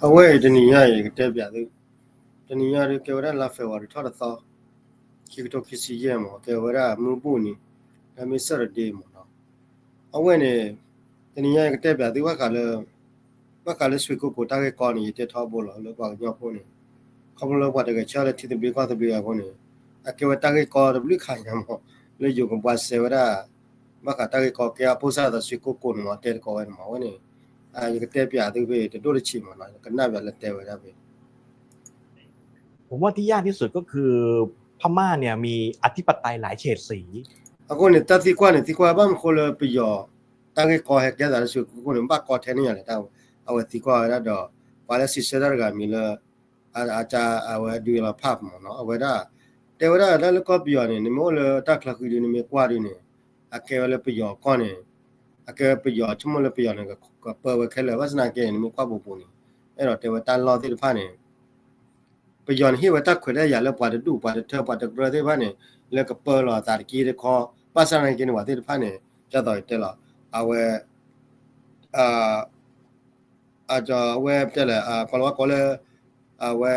အဝဲအံၤတနံၤညါအံၤ ယကတဲပျးသု, တနံၤညါဒုးကဲဝဲဒၣ်လါ February ထီၣ်တသီ, ခံကထိခံဆံယဲၢ်မး, ကဲဝဲဒၣ်မုၢ်ဘူၣ်နံၤ, လၢမ့ၢ် Saturday မးနီၤ. အဝဲန့ၣ် တနံၤညါယကတဲပျးသုဘၣ်ဃးလၢ ဘၣ်ဃးလၢ ရွှေကုက္ကို တၢ်ဂ့ၢ်ကီန့ၣ် ယတဲထီဘိလီၤလၢပှၤကညီဖိန့ၣ်, ခီဖျိလၢပှၤတဂဲၤဆၢလၢထံသဘျ့ကီၢ်သဘျ့အဃိန့ၣ်, အကဲဝဲတၢ်ဂ့ၢ်ကီတဘျုးခါညါမး, လၢယိၤကဘှါစဲဝဲဒၣ် ဘၣ်ဃးတၢ်ဂ့ၢ်ကီကဲအဖိစၢ်သး ရွှေကုက္ကို န့ၣ်မး တဲသကိးဝဲန့ၣ်မး, အဝဲန့ၣ် ယကတဲပျးသုဖဲတဒိၣ်တဆံးမးနီၤ, ကနၣ်ပျးလၢတဲဝဲဒၣ်ဖဲ ผมว่าที่ยากที่สุดก็คือพม่าเนี่ยมีอธิปไตยหลายเฉดสี အဃိန့ၣ် တၢ်သံကွၢ်န့ၣ် သံကွၢ်ဘၣ်မနုၤဃိလၢပယီၤ တၢ်ဂ့ၢ်ကီဟဲကဲသးလၢ ရွှေကုက္ကို န့ၣ် ဘၣ်ကီထဲန့ၣ်ယၤလဲၣ်, အဝဲသံကွၢ်ဝဲဒၣ်ဒီး ပှၤလၢစံးဆၢတၢ်တဂၤမံၤလၢ အဝဲဒုးလီၤဖးမးနီၤ, အဝဲဒၣ် တဲဝဲဒၣ်တၢ်လၢကီၢ်ပယီၤန့ၣ် နမ့ၢ်အိၣ်လၢတၢ်ချၢဃံဒုး နမ့ၢ်ကွၢ်ဒုးန့ၣ် အကဲဝဲလၢပယီၤကီၢ်န့ၣ်, အကဲဝဲပယီၤ ဆိကမိၣ်လၢပယီၤန့ၣ် ကပၢဝဲခဲလၢာ်, ဘၣ်ဆၣ်သနာ်က့န့ၣ် နမ့ၢ်ကွၢ်ပူၤပူၤန့ၣ် အဲၣ်ဒိးတဲဝဲတၢ်လီၢ်သ့ၣ်တဖၣ်န့ၣ် ပယီၤန့ၣ်ဟ့ၣ်ဝဲတၢ်ခွဲးတၢ်ယာ်လၢပှၤတဒူၣ်ပှၤတထၢပှၤတကြၢးသ့ၣ်တဖၣ်န့ၣ် လၢကပၢလီၤအသးတက့ၢ်တခီ, ဘၣ်ဆၣ်သနာ်က့န့ၣ် ပှၤသ့ၣ်တဖၣ်န့ၣ် ဒ်သိးယတဲလီၤ အဝဲ အဝဲတဲလဲၣ် ကီးလီၤဝဲကိးလၢ အဝဲ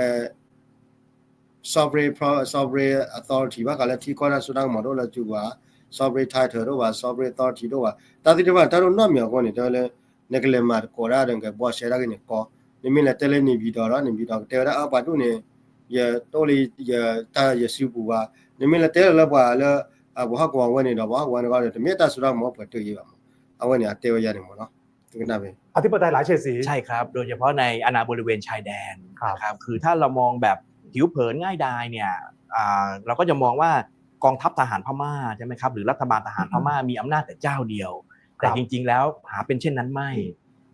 sovereign, sovereign authority ဘၣ်ဃးလၢထံကီၢ်တၢ်စိတၢ်ကမီၤတအိၣ်လၢစုပူၤဘၣ်, sovereign title တအိၣ်ဘၣ်, sovereign authority တအိၣ်ဘၣ်, တၢ်သ့ၣ်တဖၣ်န့ၣ် တၢ်တအိၣ်နီတမံၤအဃိန့ၣ် တဲဝဲလၢ နကလဲၤမၤသကိးတၢ်ဒီး နကဘှီစဲတၢ်ဂ့ၢ်န့ၣ်ကီ, နမ့ၢ်လဲၤတဲလၢ နေပြည်တော် ဒီး နေပြည်တော် ကတဲဝဲဒၣ် အပှၤဒူၣ်န့ၣ် ယတအိၣ်လၢတၢ်ယစုပူၤဘၣ်, နမ့ၢ်လဲၤတဲလၢပှၤလၢ ပှၤဟီၣ်ကဝီၤဝဲန့ၣ်ဒီး ပှၤဟီၣ်ကဝီၤန့ၣ်ဒီး တမ့ၢ်တၢ်စိတၢ်ကမီၤအိၣ်ပှဲၤတၢၢ်ယံၤဘၣ်မး, အဝဲန့ၣ် အတဲဝဲယၤန့ၣ်မးနီၤ, ကနၣ်ဖဲ อธิปไตยหลายเฉดสี ใช่ครับ โดยเฉพาะในอาณาบริเวณชายแดน ครับ นะครับ คือถ้าเรามองแบบผิวเผินง่ายดายเนี่ย อ่า เราก็จะมองว่ากองทัพทหารพม่าใช่ไหมครับ หรือรัฐบาลทหารพม่ามีอำนาจแต่เจ้าเดียว แต่จริงๆแล้วหาเป็นเช่นนั้นไม่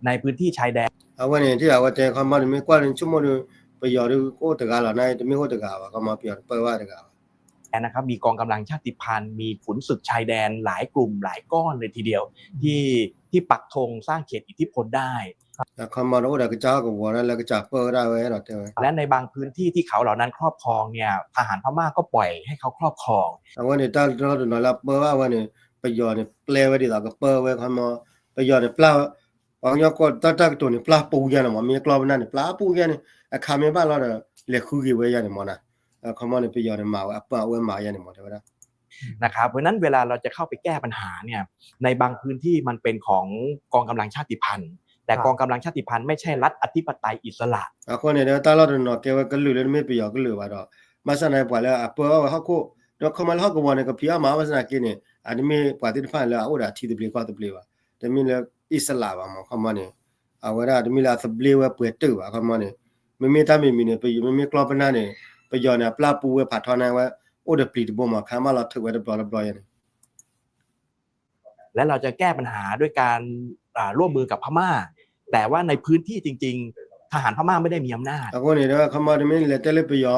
ในพื้นที่ชายแดน အဝဲန့ၣ် ထံၣ်အဝဲတဲခီမီန့ၣ် မ့ၢ်ကွၢ်န့ၣ် ဆိကမိၣ်ဒီး ပယီၤဒုးကအိၣ်တဂၤလီၤန့ၣ် တမ့ၢ်အိၣ်တဂၤဘၣ်, ခီမီပယီၤတပၢဘၣ်တဂၤဘၣ် นะครับ มีกองกำลังชาติพันธุ์ มีขุนศึกชายแดนหลายกลุ่มหลายก้อนเลยทีเดียว ที่ที่ปักธงสร้างเขตอิทธิพลได้ အခီမီဒီးအိၣ်ဒီးကစၢ်ဟီၣ်ကဝီၤဒၣ်လၢကစၢ်ပၢဝဲဒၣ်ဝဲဒီးတဲဝဲ และในบางพื้นที่ที่เขาเหล่านั้นครอบครองเนี่ย ทหารพม่าก็ปล่อยให้เขาครอบครอง အဝဲန့ၣ် တၢ်လီၢ်တနီၤလၢအပၢဘၣ်ဝဲန့ၣ် ပယီၤန့ၣ် ပျဲဝဲဒ်သိးကပၢဝဲခီမီ, ပယီၤန့ၣ်ပျဲ ပှၤကညီကီၢ်တၢ်တၢ်ကတိၤန့ၣ် ပျဲပူၤယါန့ၣ်မး, မ့ၢ်ကျီၢ်ပနၢ်န့ၣ် ပျဲပူၤယါန့ၣ် အခါမ့ၢ်ဘၣ်လီၤဒီး လဲၤဃုက့ၤဝဲယါန့ၣ်မးနီၤ, ခီမီန့ၣ် ပယီၤန့ၣ်မၤဝဲ အပၢအဝဲမၤယါန့ၣ်မး တဲဝဲဒၣ် นะครับ เพราะฉะนั้นเวลาเราจะเข้าไปแก้ปัญหาเนี่ย ในบางพื้นที่มันเป็นของกองกำลังชาติพันธุ์ แต่กองกำลังชาติพันธุ์ไม่ใช่รัฐอธิปไตยอิสระ အဃိန့ၣ်ဒီး တၢ်လီၢ်တနီၤကဲဝဲကလုာ်လၢတမ့ၢ်ပယီၤကလုာ်ဘၣ်ဒီး ဘၣ်ဆၣ်န့ၣ်ပှၤလၢအပၢအီၣ်ဝဲဟီၣ်ခိၣ် ဒီးခီမီလၢဟီၣ်ကဝီၤန့ၣ် ကဖံးအီၣ်မၤအီၣ်ဘၣ်ဆၣ်သနာ်က့န့ၣ် အတမ့ၢ်ပှၤသ့ၣ်တဖၣ်လၢအအိၣ်ဒီးအထံသဘျ့ကီၢ်သဘျ့ဘၣ်, တမ့ၢ်လၢအံၣ်စလးဘၣ်မး ခီမီန့ၣ် အဝဲဒၣ်တမ့ၢ်လၢအသဘျ့ဝဲပှဲၤတၢၢ်ဘၣ် ခီမီန့ၣ် မ့မ့ၢ်တၢ်မံၤမံၤန့ၣ် ပယီၤမ့မ့ၢ်ကျီၢ်ပနၢ်န့ၣ် ပယီၤန့ၣ် အပျဲပူၤဝဲဖးထီန့ၣ်ဝဲ အိၣ်ဒီးပျံၤတဘိမး ခါမၢ်လီၤထုးဝဲတဘျီတဘျီယါန့ၣ် และเราจะแก้ปัญหาด้วยการอ่าร่วมมือกับพม่า แต่ว่าในพื้นที่จริงๆ ทหารพม่าไม่ได้มีอำนาจ အဃိန့ၣ်ဒီး ခီမီတမ့ၢ်လဲၤတဲလၢပယီၤ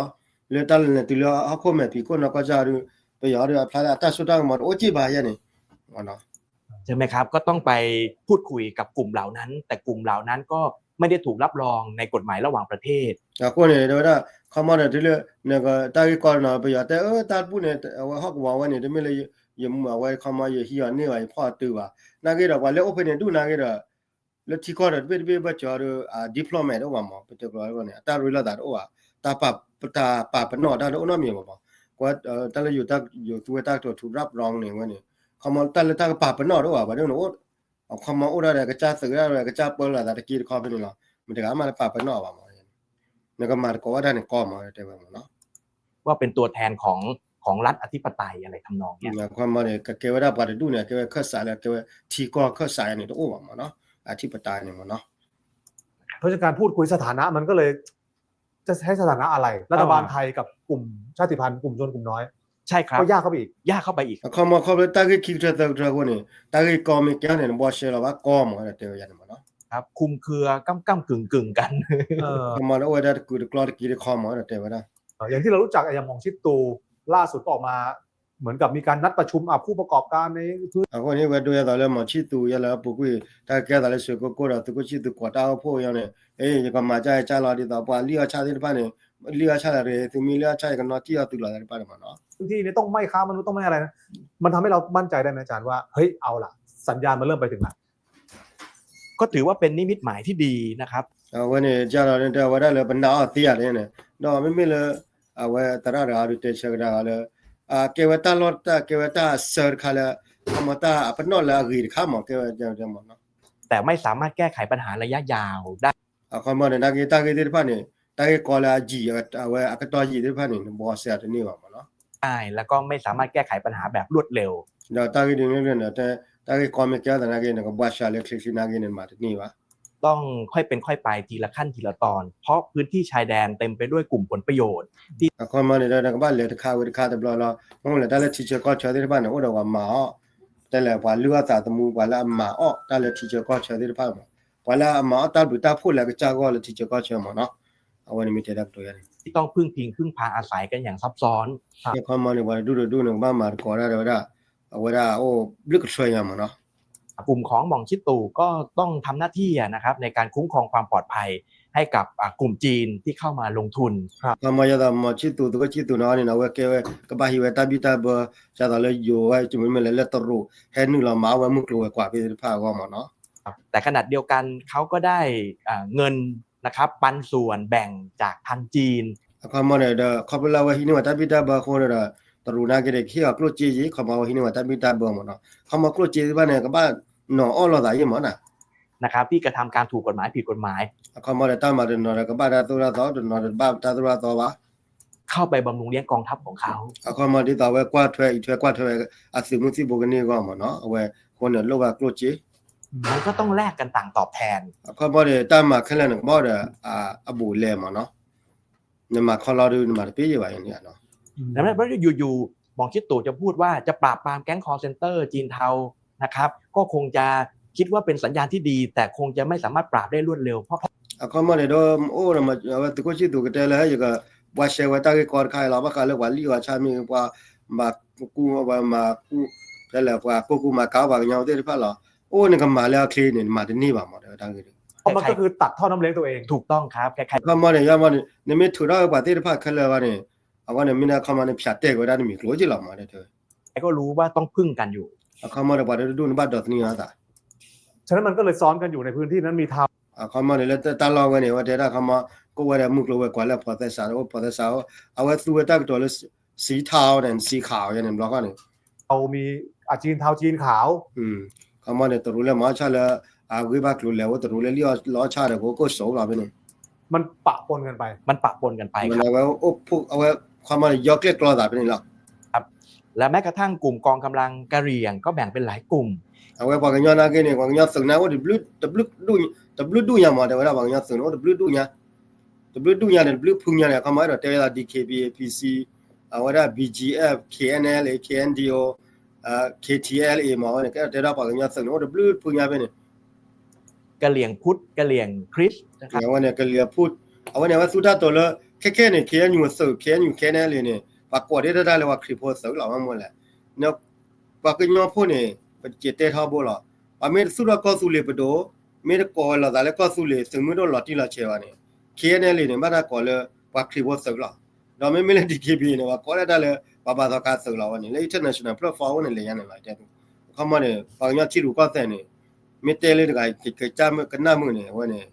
လၢတၢ်လဲၤတုၤလၢဟီၣ်ခိၣ်မဲာ်ဖံးခိၣ်နီၢ်ကီၢ်ဆၣ်ဒီး ပယီၤဒီးအဖျါလၢအတၢ်စိတၢ်ကမီၤတအိၣ်က့ၢ်ဘၣ်ယါန့ၣ် ใช่ไหมครับ ก็ต้องไปพูดคุยกับกลุ่มเหล่านั้น แต่กลุ่มเหล่านั้นก็ไม่ได้ถูกรับรองในกฎหมายระหว่างประเทศ အဃိန့ၣ် တဲဝဲဒၣ် ခီမီန့ၣ် တုၤလၢ နကတၢ်ဂ့ၢ်ကီတနီၤ ပယီၤတဲ အၢ တၢ်တဘူၣ်န့ၣ် အဝဲဟီၣ်ကဝီၤဝဲန့ၣ် တမ့ၢ်လၢ ယမူအဝဲ ခီမီ ယဟံးအီၤန့ၢ်ဘၣ် ယဖီၣ်အတုၤဘၣ် နာ်က့ဒီး ပှၤလၢအိၣ်ဖဲန့ၣ် ဒူၣ်နာ်က့ဒီး လၢထံကီၢ်ဒီး တဘ့ၣ်တဘ့ၣ်ဘၢၣ်စၢၤဒီး diplomat တအိၣ်ဘၣ်မး ပတဲကျိၤန့ၣ် အတၢ်ရ့လိာ်သးတအိၣ်ဘၣ် တၢ်ပာ်ပနီၣ်တၢ်တအိၣ်နီတမံၤဘၣ်မး ကွၢ်တၢ်လၢယိၤသူဝဲတၢ်ကတိၤ ထူးရၣ်ပရီန့ၣ်ဝဲန့ၣ် ခီမီ တၢ်လၢတၢ်ကပာ်ပနီၣ်တအိၣ်ဘၣ် ပှၤဒ်န့ၣ် အခီမီအိၣ်ဒၣ်ဒီး ကစၢ်သုးဒၣ်ဒီး ကစၢ်ပၢလီၤသးတက့ၢ်တခီဖဲန့ၣ်လီၤ မတၤတဂၤမးတပာ်ပနီၣ်ဘၣ်မး နကမၤသကိးဝဲဒၣ်န့ၣ်ကီမး တဲဝဲမးနီၤ ว่าเป็นตัวแทนของของรัฐอธิปไตยอะไรทำนองเนี้ย အခီမီန့ၣ် ကကဲဝဲဒၣ်ပှၤတဒူၣ်န့ၣ် ကဲဝဲခၢၣ်စးလၢ ကဲဝဲထံကီၢ်ခၢၣ်စးန့ၣ် တအိၣ်ဘၣ်မးနီၤ อธิปไตย န့ၣ်မးနီၤ เพราะฉะนั้นการพูดคุยสถานะมันก็เลยจะใช้สถานะอะไร รัฐบาลไทยกับกลุ่มชาติพันธุ์กลุ่มชนกลุ่มน้อย ใช่ครับ ก็ยากเข้าไปอีก ยากเข้าไปอีก အခီမီခီဖျိတၢ်ဂ့ၢ်ခံကထၢသၢကထၢအဃိန့ၣ် တၢ်ဂ့ၢ်ကီမ့ၢ်ကဲန့ၣ် နဘှီရှဲလီၤဘၣ်ကီမး တဲဝဲယါန့ၣ်မးနီၤ ครับ คลุมเครือก้ำก้ำกึ่งกึ่งกัน အခီမီဒီးအိၣ်ဝဲဒၣ်တကုာ်တကျီတက့ၢ်တခီမး တဲဝဲဒၣ် อย่างที่เรารู้จักอย่างหม่องชิดตูล่าสุดก็ออกมาเหมือนกับมีการนัดประชุมอ่ะผู้ประกอบการในพื้น အဃိန့ၣ် ဝဲဒိယဲသိးလၢ မောင်ချစ်သူ ယဲလၢအပူၤကွံာ် တၢ်ကဲသးလၢ ရွှေကုက္ကို ဒီး သုးခိၣ်ချစ်သူ ကိးတၢ်အိၣ်ဖှိၣ်ယါန့ၣ် အ့ ယကမၤကၢ်ယကၢ်လီၤ ဒ်သိးပှၤလံၣ်အီၣ်ဆၣ်သ့ၣ်တဖၣ်န့ၣ် လံၣ်အီၣ်ဆၣ်လၢရ့ သုမ့ၢ်လံၣ်အီၣ်ဆၣ် ယကနီၣ်ထံၣ်အီၣ်သုလီၤသ့ၣ်တဖၣ်န့ၣ်မးနီၤ พื้นที่นี้ต้องไม่ค้ามนุษย์ต้องไม่อะไรนะ มันทำให้เรามั่นใจได้ไหมอาจารย์ว่าเฮ้ยเอาล่ะสัญญาณมันเริ่มไปถึงละ ก็ถือว่าเป็นนิมิตหมายที่ดีนะครับ အဝဲန့ၣ် ကဒီးန့ၣ် အဝဲဒၣ်လၢပနာ်အီၤသ့ဧါန့ၣ်, ဒီးမ့မ့ၢ်လၢ အဝဲသရၣ်တဂၤဒုးတဲဆၢကဒါလၢ ကဲဝဲတၢ်လီၢ်တၢ် ကဲဝဲတၢ်အဆၢတခါလၢ ခီမီတၢ်အပနီၣ်လၢအဂ့ၤတခါမး ကဲဝဲမးနီၤ แต่ไม่สามารถแก้ไขปัญหาระยะยาวได้ အခီမီန့ၣ် နာ်က့တၢ်ဂ့ၢ်သ့ၣ်တဖၣ်န့ၣ် တၢ်ဂ့ၢ်ကီလၢအယံာ် အဝဲအကတီၢ်ယံာ်သ့ၣ်တဖၣ်န့ၣ် နဘှီစဲးတန့ၢ်ဘၣ်မးနီၤ ได้ แล้วก็ไม่สามารถแก้ไขปัญหาแบบรวดเร็ว ဒီးတၢ်ဂ့ၢ်ဒ်န့ၣ် တၢ်ဂ့ၢ်ကီမ့ၢ်ကဲထီၣ်သနာ်က့ နကဘှီစဲးလၢချ့ချ့နာ်က့န့ၣ် နမၤတန့ၢ်ဘၣ် ต้องค่อยเป็นค่อยไปทีละขั้นทีละตอน เพราะพื้นที่ชายแดนเต็มไปด้วยกลุ่มผลประโยชน์ အခီမီန့ၣ်ဒီး နကဘၣ်လဲၤတခါဝံၤတခါတဘျီလီၤ မ့ၢ်လၢတၢ်လၢထံဆၢကီၢ်ဆၢသ့ၣ်တဖၣ်န့ၣ် အိၣ်ဒီးပှၤမၤအီၣ် တဲလဲၣ်ပှၤလုၢ်အီၣ်သးသမူ ပှၤလၢအမၤအီၣ်တၢ်လၢထံဆၢကီၢ်ဆၢသ့ၣ်တဖၣ်မး ပှၤလၢအမၤအီၣ်တၢ်ဘျုးတၢ်ဖှိၣ်လၢအကစၢ်ဂီၢ်လၢထံဆၢကီၢ်ဆၢမးနီၤ အဝဲန့ၣ်မ့ၢ်တဲတၢ်ကတိၤယါန့ၣ် ที่ต้องพึ่งพิงพึ่งพาอาศัยกันอย่างซับซ้อน အခီမီန့ၣ် ပှၤတဒူၣ်တဒူၣ်န့ၣ် ကဘၣ်မၤသကိးတၢ်ဒီးဝဲဒၣ် အဝဲဒၣ်အိၣ်ဘျုးကထြၢညါမးနီၤ กลุ่มของหม่องชิดตู่ก็ต้องทำหน้าที่นะครับ ในการคุ้มครองความปลอดภัยให้กับกลุ่มจีนที่เข้ามาลงทุน အခီမီယသး မီၢ်ဆံၣ်သူး သုးခိၣ်ဆံၣ်သူးန့ၣ်န့ၣ် အဝဲကဲဝဲ ကဘၣ်ဟံးဝဲတၢ်ဘံၣ်တၢ်ဘၢ ဒ်သိးလၢယိၤဝဲ မ့မ့ၢ်လၢလၢတရူး ဟဲနုာ်လီၤမၤအီၣ်ဝဲမုၢ်ကျိၤဝဲၤကွာ်သ့ၣ်တဖၣ်အဂီၢ်မးနီၤ แต่ขณะเดียวกันเขาก็ได้เงินนะครับปันส่วนแบ่งจากทางจีน အခီမီန့ၣ်ဒီး ခီဖျိလၢအဝဲဟံးန့ၢ်ဝဲတၢ်ဘံၣ်တၢ်ဘၢအဃိဒီး တရူးနာ်က့ဒီး ကဟ့ၣ်အီၤကျိၣ်စ့ယံၤ ခီမီအဝဲဟံးန့ၢ်ဝဲတၢ်ဘံၣ်တၢ်ဘၢမးနီၤ ခီမီကျိၣ်စ့သ့ၣ်တဖၣ်န့ၣ် ကဘၣ်နီၤအီၣ်လိာ်သးယံၤမးနီၤ นะครับ ที่กระทำการถูกกฎหมายผิดกฎหมาย အခီမီဒီးတၢ်မၤတနီၤဒီး ကဘၣ်တၢ်သိၣ်တၢ်သီ တနီၤဒီးတဘၣ်တၢ်သိၣ်တၢ်သီဘၣ် เข้าไปบำรุงเลี้ยงกองทัพของเขา အခီမီဒ်သိးအဝဲကွၢ်ထွဲအံးထွဲကွၢ်ထွဲဝဲ အသုးမုၢ်သံၣ်ဘိကန့ၢ်အဂီၢ်မးနီၤ အဝဲအဃိန့ၣ်လိၣ်ဘၣ်ကျိၣ်စ့ มันก็ต้องแลกกันต่างตอบแทน အခီမီန့ၣ် တၢ်မၤခဲလၢာ်န့ၣ် ကဘၣ်ဒီး အဘူးအလဲမးနီၤ နမၤခီလီၤဒုး နမၤတပ့ၢ်ယံၤဘၣ်န့ၣ် แล้วอยู่ๆ หม่องชิดตู่จะพูดว่าจะปราบปรามแก๊ง call center จีนเทานะครับ ก็คงจะคิดว่าเป็นสัญญาณที่ดี แต่คงจะไม่สามารถปราบได้รวดเร็ว เพราะ အခီမီန့ၣ်ဒီး အိၣ်ဒီး အဝဲသုးခိၣ်ဆံၣ်သူးကတဲလၢ ယကဘှီစဲးဝဲတၢ်ဂ့ၢ်ကီတခါအံၤလီၤ ဘၣ်ဃးလၢပှၤလံၣ်အီၤဆၣ်မ့ၢ်ဂ့ၤ ပှၤမၤကူၣ် ပှၤမၤကူၣ် တဲလဲၣ်ပှၤကိၢ်ကူမၤကၤပှၤကညီသ့ၣ်တဖၣ်လီၤ အိၣ်န့ၣ်ကမၤလၢအချ့န့ၣ် နမၤတန့ၢ်ဘၣ်မး တဲဝဲတၢ်ဂ့ၢ် ก็มันก็คือตัดท่อน้ำเลี้ยงตัวเอง ถูกต้องครับ အခီမီန့ၣ် ယမီန့ၣ် နမ့ၢ်ထုးထီၣ်ဝဲပှၤသ့ၣ်တဖၣ်ခဲလၢာ်ဘၣ်န့ၣ် အဝဲန့ၣ်မ့ၢ်ဒၣ်ခီမီန့ၣ် ဖၠးတဲာ်က့ၤဝဲဒၣ်နမံၤကျိၤက့ၤလီၤမး တဲဝဲ ก็รู้ว่าต้องพึ่งกันอยู่ အခီမီန့ၣ် ပှၤတဒူၣ်န့ၣ်ဘၣ်ဒိးသန့ၤအသး ฉะนั้นมันก็เลยซ้อนกันอยู่ในพื้นที่นั้นมีเทา အခီမီန့ၣ်လၢတၢ်လီၢ်ဝဲန့ၣ် အဝဲတဲဒၣ်ခီမီ ကအိၣ်ဝဲဒၣ်မုၢ်ကျိၤဝဲၤကွာ်လၢ processor အိၣ် processor အိၣ် အဝဲသူဝဲတၢ်ကတိၤလၢ စံထါအီၤန့ၣ် စံခးအီၤယဲန့ၣ် ဘျီဃီန့ၣ် เอามี อ่ะ จีนเทาจีนขาว အခီမီန့ၣ် တရူးလၢမၤအီၣ်ဆၣ်လၢ အဂ့ၢ်ဘၣ်ကျိၤလဲၤအိၣ် တရူးလၢလံၣ်အီၣ်လီအီၣ်ဆၣ်ဒီး ကအိၣ်ကိၢ်စိးလီၤဖဲန့ၣ် มันปะปนกันไป มันปะปนกันไป အဝဲအိၣ်ဖှိၣ် အဝဲ ခီမီန့ၣ် ယီကျဲၣ်ကျီသးဖဲန့ၣ်လီၤ ครับ และแม้กระทั่งกลุ่มกองกำลังกะเหรี่ยงก็แบ่งเป็นหลายกลุ่ม အဝဲပှၤကညီနာ်က့န့ၣ် ပှၤကညီသုးနာ်က့အိၣ်တဘျုး တဘျုးဒူၣ်ညါမး တဲဝဲဒၣ်ပှၤကညီသုးန့ၣ်အိၣ်တဘျုးဒူၣ်ညါ တဘျုးဒူၣ်ညါန့ၣ် တဘျုးဖုညါန့ၣ် အခီမီအဲၣ်ဒိးတဲဝဲဒၣ် DKBA PC အဝဲဒၣ် BGF KNLA KNDO KTLA မး အဝဲန့ၣ် ကအဲၣ်ဒိးတဲဒၣ်ပှၤကညီသုးန့ၣ် အိၣ်တဘျုးဖုညါဖဲန့ၣ် กะเหรี่ยงพุทธ กะเหรี่ยงคริสต์นะครับ အဝဲန့ၣ် ကလံၤအဖုၣ် အဝဲန့ၣ် အဝဲသူတၢ်တိာ်လၢ ခဲခဲန့ၣ် KNU သုး KNU KNLA န့ၣ် ပှၤကိးဒဲးတၢ်တၢ်လၢပှၤခရံာ်ဖိသုးလီၤ မ့ၢ်မ့ၢ်လဲၣ် ပှၤကညီဖိန့ၣ် ပကတဲထီဘိလီၤ ပှၤမ့ၢ်တသူၣ်ထီၣ်ကီၢ်သူလ့ၤပဒိၣ် မ့ၢ်တကိးဝဲလိာ်သးလၢကီၢ်သူလ့ၤ သုးမုၢ်ဒိၣ်လီၤတံၢ်လီၤဆဲးဘၣ်န့ၣ် KNLA န့ၣ် ဘၣ်တၢ်ကိးလၢ ပှၤခရံာ်ဖိသုးလီၤ ဒီးမ့မ့ၢ်လၢ DKBA န့ၣ် ပှၤကိးဒဲးတၢ်လၢ ပှၤဘၣ်သီခါသုးလီၤဝဲန့ၣ် လၢ international platform န့ၣ် လဲၤညါန့ၣ်လီၤ တဲ အခီမီန့ၣ် ပှၤကညီထံရူၢ်ကီၢ်သဲးန့ၣ် မ့ၢ်တဲလၢတဂၤ ကကနၣ်မုာ်န့ၣ် အဝဲန့ၣ်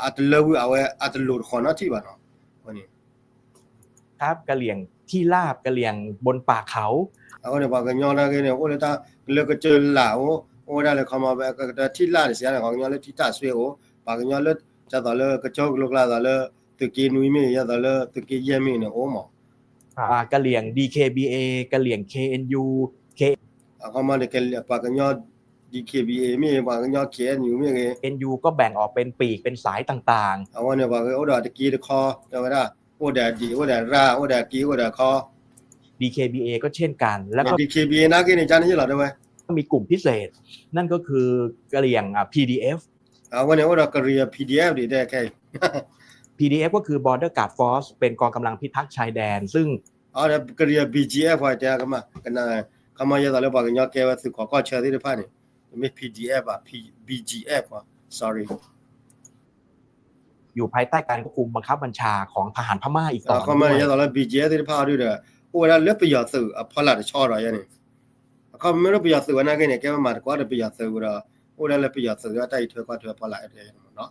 အတလၢဝံၤ အဝဲအတလိၤတဃီနီတထံၣ်ဘၣ်နီၤ အဝဲန့ၣ် ครับ กะเหรี่ยงที่ราบ กะเหรี่ยงบนป่าเขา အဃိန့ၣ် ပှၤကညီနာ်က့န့ၣ် အိၣ်လၢတၢ်လၢကစၢၢ်လၢ်အိၣ် အိၣ်ဝဲဒၣ်လၢခီမီ ထံၣ်လၢ်န့ၣ် စံးန့ၣ် ပှၤကညီလၢထံတၢ်ဆွ့အိၣ် ပှၤကညီလၢ ဒ်သိးလၢကစၢၢ်ကလိကျါ ဒ်သိးလၢ သုးက့နွံမ့ၢ်ဂ့ၤ ဒ်သိးလၢ သုးက့ယဲၢ်မ့ၢ်ဂ့ၤန့ၣ် အိၣ်မး อ่ากะเหรี่ยง ดีเคบีเอ กะเหรี่ยง เคเอ็นยู เค အခီမီန့ၣ် ပှၤကညီ DKBA မ့ၢ်ဂ့ၤ ပှၤကညီ KNU မ့ၢ်ဂ့ၤ เอ็นยู ก็แบ่งออกเป็นปีกเป็นสายต่างๆ အဝဲန့ၣ် ပှၤကအိၣ်ဒီးတက့တခီ တဲဝဲဒၣ် အိၣ်ဒီးဒံၣ် အိၣ်ဒီးရၣ် အိၣ်ဒီးက့ အိၣ်ဒီးခီ ดีเคบีเอ ก็เช่นกัน แล้วก็ DKBA နာ်က့န့ၣ် ကန့ၣ်ယလီၤတဲဝဲ ก็มีกลุ่มพิเศษ นั่นก็คือกะเหรี่ยงอ่ะ พีดีเอฟ အဝဲန့ၣ်အိၣ်ဒီးကရံၣ် PDF ဒ်တဲခဲအံၤ พีดีเอฟ ก็คือ Border Guard Force เป็นกองกำลังพิทักษ์ชายแดน ซึ่ง အဝဲကရံၣ် BGF တဲကမၣ် ကနၣ် ခီမီယဲသိးလၢပှၤကညီကဲဝဲသုးခိးကီၢ်ဆၢသ့ၣ်တဖၣ်န့ၣ် မ့ၢ် PDF ဘၣ် BGF ဘၣ် sorry อยู่ภายใต้การควบคุมบังคับบัญชาของทหารพม่าอีกต่อ ခီမီန့ၣ် ယဲသိးလၢ BGF သ့ၣ်တဖၣ်အီၤဒုဒီး အိၣ်ဝဲဒၣ်လၢပယီၤသုးအဖီလာ်တဆီဒီးယဲန့ၣ် အခီမီမ့ၢ်လၢပယီၤသုးဝဲနာ်က့န့ၣ် ကဲဝဲမၤသကိးဒီးပယီၤသုးဝဲဒီး အိၣ်ဝဲဒၣ်လၢပယီၤသုးဒီးတၢ်အံးထွဲကွၢ်ထွဲဖီလာ်တဲနီၤ